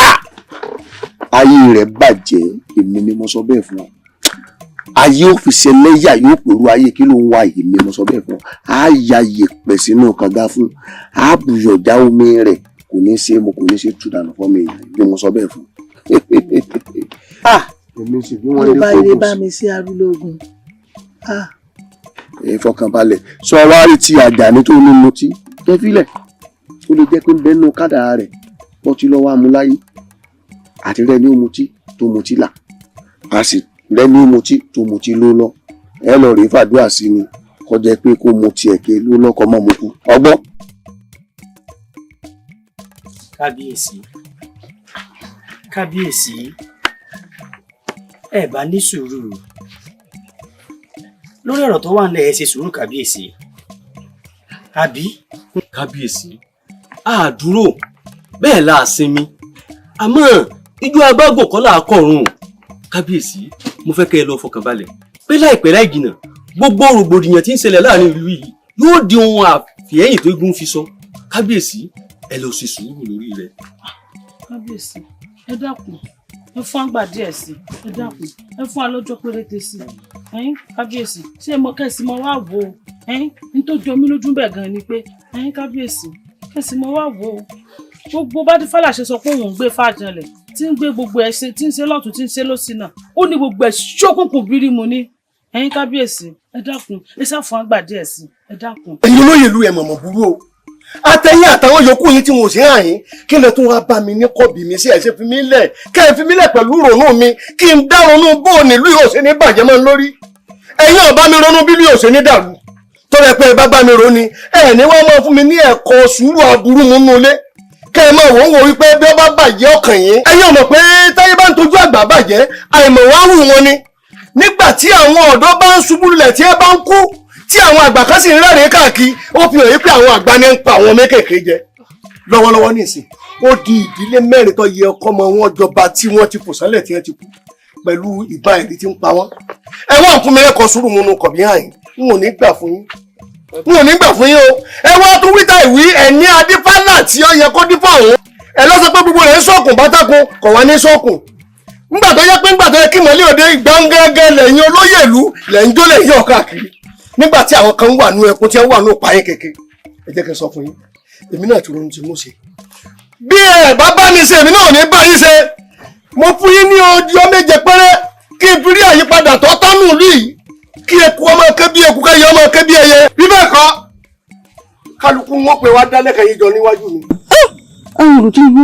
ayé rẹ̀ bàjẹ́ èmi ni mo sọ bẹ́ẹ̀ fún ọ ayé ò fi ṣe lẹ́yà yóò pèrú ayé kí ló ń wá èmi mo sọ bẹ́ẹ̀ fún ọ á ya yèpẹ̀ sínú kànga fún á bùyọ̀já omi rẹ̀ kò ní ṣe mo kò ní ṣe tú dànù fún mi èmi mo sọ bẹ́ẹ̀ fún èmi sì bí wọ́n Tó lé bá ilé kókò bá sí mi sí arúlógún. ẹ fọkànbalẹ̀ sọ wá rí ti Àjàní tó ní mutí jẹ́ fílẹ̀ ó lè jẹ́ pé ń bẹ́nu kádàrá rẹ̀ bọ́tí lọ́wọ́ amúláyé àti rẹ ní ó mutí tó mutí là a sì rẹ ní ó mutí tó mutí ló lọ ẹ lọ rèé fàdúrà sí ni kọjá pé kó mutí ẹ̀kẹ́ ló lọ́kọ́ mọ́ mu kú ọgbọ́n. Kábíyèsí, kábíyèsí, ẹ bá ní sùúrù lórí ọ̀rọ̀ tó wà nílẹ̀, ẹ ṣe sùúrù kábíyèsí, àbí. Kábíyèsí, a dúró bẹ́ẹ̀ la sinmi, àmọ́ ijó agbágùn kọ́ là á kọ̀run. Kábíyèsí, mo fẹ́ kẹ́ ẹ lọ fọkàn balẹ̀ pé láìpẹ́ láì jìnnà gbogbo rògbòdìyàn tí ń ṣẹlẹ̀ láàrin ìlú yìí yóò di ohun àfihẹ́yìn tó gún fi sọ. Kábíyèsí, ẹ lọ ṣe sùúrù lórí rẹ̀. Kábíyèsí, ẹ dákun, ẹ fún àgbà díẹ̀ sí i, ẹ dákun, ẹ fún alọ́jọ́ péréte sí i. Ẹ̀yin kábíyèsí, ṣé mo kẹ́sì mọ wá wò ó? Ẹ̀yin ní tó jọ mí lójú bẹ́ẹ̀ gan ni pé ẹ̀yin kábíyèsí kẹ́sì mọ wá wò ó, gbogbo bá dífàlà ṣe sọ pé òun ń gbé fàjànlẹ̀ tí ń gbé gbogbo ẹ̀ ṣe tí ń ṣe lọ́tún tí ń ṣe lọ́sì náà, ó ní gbogbo ẹ̀ ṣókùnkùn bírímù ni. Ẹ̀yin kábíyèsí, ẹ dákun, ẹ ṣáà fún àgbà díẹ̀ sí i, ẹ dákun. Ẹ̀yin olóyè ìlú ẹ̀ mọ̀mọ̀ burú o, àtẹ̀yìn àtàwọn yòókù yín tí wọn ò sí hàn yín, kí lè tún wá bá mi ní kọ́bì mi sí? Ẹ̀ ṣe fi mí lẹ̀, kẹ́ ẹ fi mí lẹ̀ pẹ̀lú ronú mi kí n dá ronú bó o nílùú yóò ṣe ní bàjẹ́ mọ́ lórí. Ẹ̀yin ò bá mi ronú bí yóò ṣe ní dàrú tó rẹ pé ẹ bá bá mi ronú ẹ ní wọ́n máa fún mi ní ẹ̀kọ́ sùúrù aburú mú nú ilé kẹ́ ẹ máa wò ó wò wípé bí ó bá bàjẹ́ ọkàn yín. Ẹ̀yin ò mọ̀ pé táyé bá ń tojú àgbà bàjẹ́ àìmọ̀ wá wù wọn ni nígbà tí àwọn ọ̀dọ́ bá ń ṣubú lulẹ̀ tí ẹ bá ń kú tí àwọn àgbà kan sì ń rẹ́rìn-ín káàkiri, ó fi hàn yí pé àwọn àgbà ní ń pa àwọn mékèèké jẹ lọ́wọ́lọ́wọ́ nísìn. Ó di ìdílé mẹ́rin tó yẹ ọkọ ọmọ wọn jọba tí wọ́n ti fò sálẹ̀ tí wọ́n ti kú pẹ̀lú ìbá ẹ̀rí tí ń pa wọ́n. Ẹ wọ́n fún mi lẹ́kọ̀ọ́ sùúrù mu nu kọ̀bí hàn yín, n ò ní gbà fún yín, n ò ní gbà fún yín o. Ẹ wá tún wíta ìwí ẹ̀ ní adífálà tí ó yẹ kó dífá òun ẹ lọ sọ pé gbogbo rẹ̀ ń sọ̀kùn bátákùn kọ̀ wá ní sọ̀kùn ńgbà tó yẹ pé ńgbà tó yẹ kí mọ̀lẹ́ òde gbọ̀ngẹ́gẹ́ lẹ́yìn olóyè ìlú lẹ́yìn jó lẹ́yìn ọ̀ káàkiri nígbà tí àwọn kan wà nú ẹkún tí wọ́n wà nú payín kéke. Ẹ jẹ́ kí n sọ fún yín, èmi náà ti ronú tí mo ṣe. Bí ẹ bá bá mi ṣe, èmi náà ò ní bá yín ṣe. Mo fún yín ní ọjọ́ méje péré kí n fi rí àyípadà tó tọ́nù ìlú yìí, kí eku ọmọ ké bí eku, kẹ́yẹ ọmọ ké bí ẹyẹ. Bí bẹ́ẹ̀ kọ́, kálukú wọn pè wá dálẹ́kẹ̀ yín jọ níwájú mi. Àwọn olùtí ìlú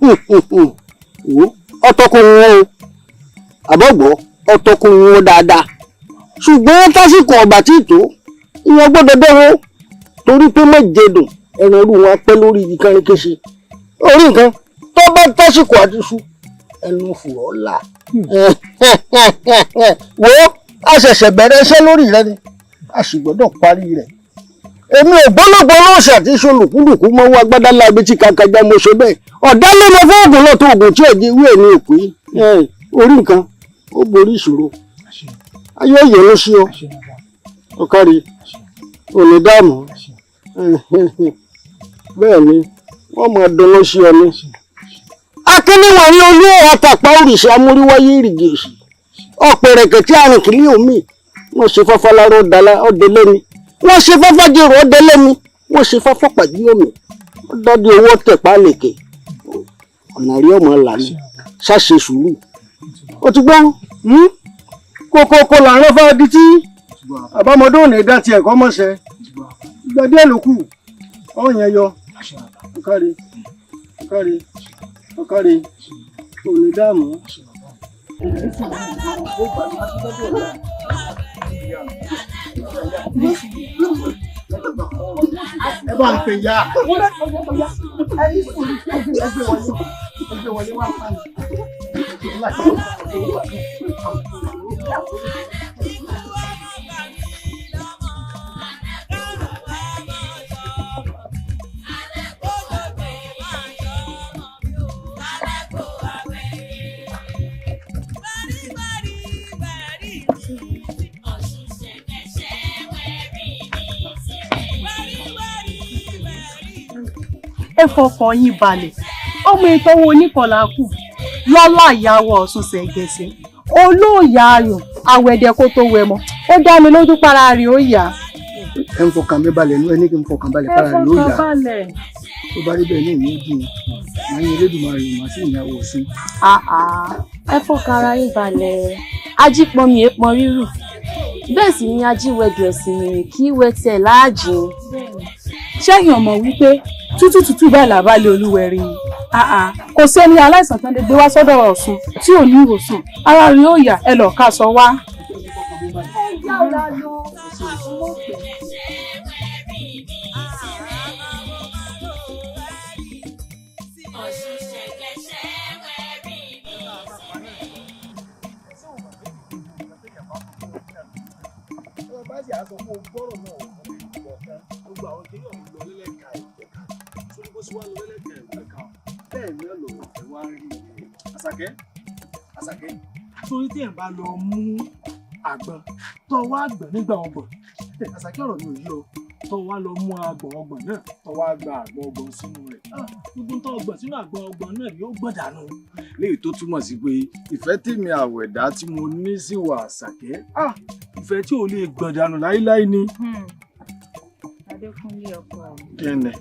wo ọtọkùnrin wọn o, àbọ̀gbọ́ ọtọkùnrin wọn dáadáa, ṣùgbọ́n tásìkò ọ̀gbà tí tó ìwọ̀n gbọ́dọ̀ dẹ́wọ́ torí pé méje dùn ẹran irú wọn pẹ́ lórí igi kánrin kése orí nǹkan tó bá tásìkò àti iṣu ẹnu fùrọ̀ là. Wo a ṣẹ̀ṣẹ̀ bẹ̀rẹ̀ iṣẹ́ lórí rẹ ni a sì gbọ́dọ̀ parí rẹ̀. Èmi ò gbólógbó lóòṣà tí solùkúlùkù mọ́wọ́ agbádá láabi tí kankanjá mo ṣe bẹ́ẹ̀ ọ̀dá ló lọ fún oògùn lọ́tọ̀ oògùn tí ẹ̀jẹ̀ ìwé ẹ̀ ní òkú orí nǹkan ó borí ìṣòro ayé òye ló sí ọ ọ̀kárí òní dààmú bẹ́ẹ̀ ni wọ́n máa dunnú sí ọ ní. Akíníwọ̀n ní olú àtàpá òrìṣà amúríwáyé ìrìgì òsì ọ̀pẹ̀rẹ̀kẹ̀ tí àrùn kìlí omi. Wọ́n ṣe fọ́fọ́ láró ọdẹ lẹ́ni, wọ́n ṣe fọ́fọ́ jèrò ọdẹ lẹ́ni, wọ́n ṣe fọ́fọ́ pàdé omi ọdọdẹ owó tẹ̀pá lèkè. Ọ̀nà rí ọmọ lànà, ṣàṣe sùúrù. Ó ti gbọ́ kókókó là ń rán fáadí tí àbámọ́dé ò ní dá tiẹ̀ kọ́ mọ́ṣẹ́. Ìgbà díẹ̀ ló kù ọ̀yàn yọ. Ọ̀kárí ọ̀kárí ọ̀kárí, ò ní dààmú. Ẹ bá ń pè ya. Ẹ fọkàn yín balẹ̀, ọmọ ìtọ́wò oníkọlà kù lọ́lá ìyàwó Ọ̀ṣun ṣẹ̀gẹ̀ṣẹ̀ olóòyà ayò àwẹ̀dẹ kó tó wẹ̀ mọ́. Ó dá mi lójú para rẹ̀ ó yá. Ẹ ń fọkàn mi balẹ̀ nú, ẹ ní kí n fọkàn balẹ̀ Ẹ para rẹ̀ ó fọkàn yá. balẹ̀. Tó bá rí bẹ́ẹ̀ ní ìlú dùn, màá yin Elédùmarè, màá sì ìyàwó Ọ̀ṣun. Ẹ fọkàn ara yín balẹ̀. Ajípọnmi èèpọn rírù, bẹ́ẹ̀ sì ni ajíwẹ̀dù ẹ̀sìn rìn kí wẹ́ tiẹ̀ láàjìn. Ṣẹ́yìn ọmọ wípé tútù tútù bẹ́ẹ̀ làbálẹ̀ olúwẹ̀rí ni. Kò sẹ́ni aláìsàn tán lè gbé wá sọ́dọ̀ Ọ̀ṣun tí ò ní ìwòsàn, ara rẹ̀ ó yá. Ẹ lọ́ọ́ ká sọ wá. Àṣàkẹ́, Àṣàkẹ́, torí tí ẹ̀ bá lọ mú àgbọn tó wá gbọ̀n nígbà ọgbọ̀n, Àṣàkẹ́, ọ̀rọ̀ mi ò yí ọ. Tó wá lọ mú àgbọn ọgbọ̀n náà, tó wá gba àgbọn ọgbọ̀n sínú rẹ̀, gbogbo tó ọgbọ̀n sínú àgbọn ọgbọ̀n náà yóò gbọ̀n dànù. Léyìí tó túmọ̀ sí pé ìfẹ́ tèmi àwẹ̀dá tí mo ní sí wà Àṣàkẹ́, ìfẹ́ tí ò lè gbọ̀n dànù láíláí ni. Adékúnlé ọkọ mi. Kẹ́nẹ̀.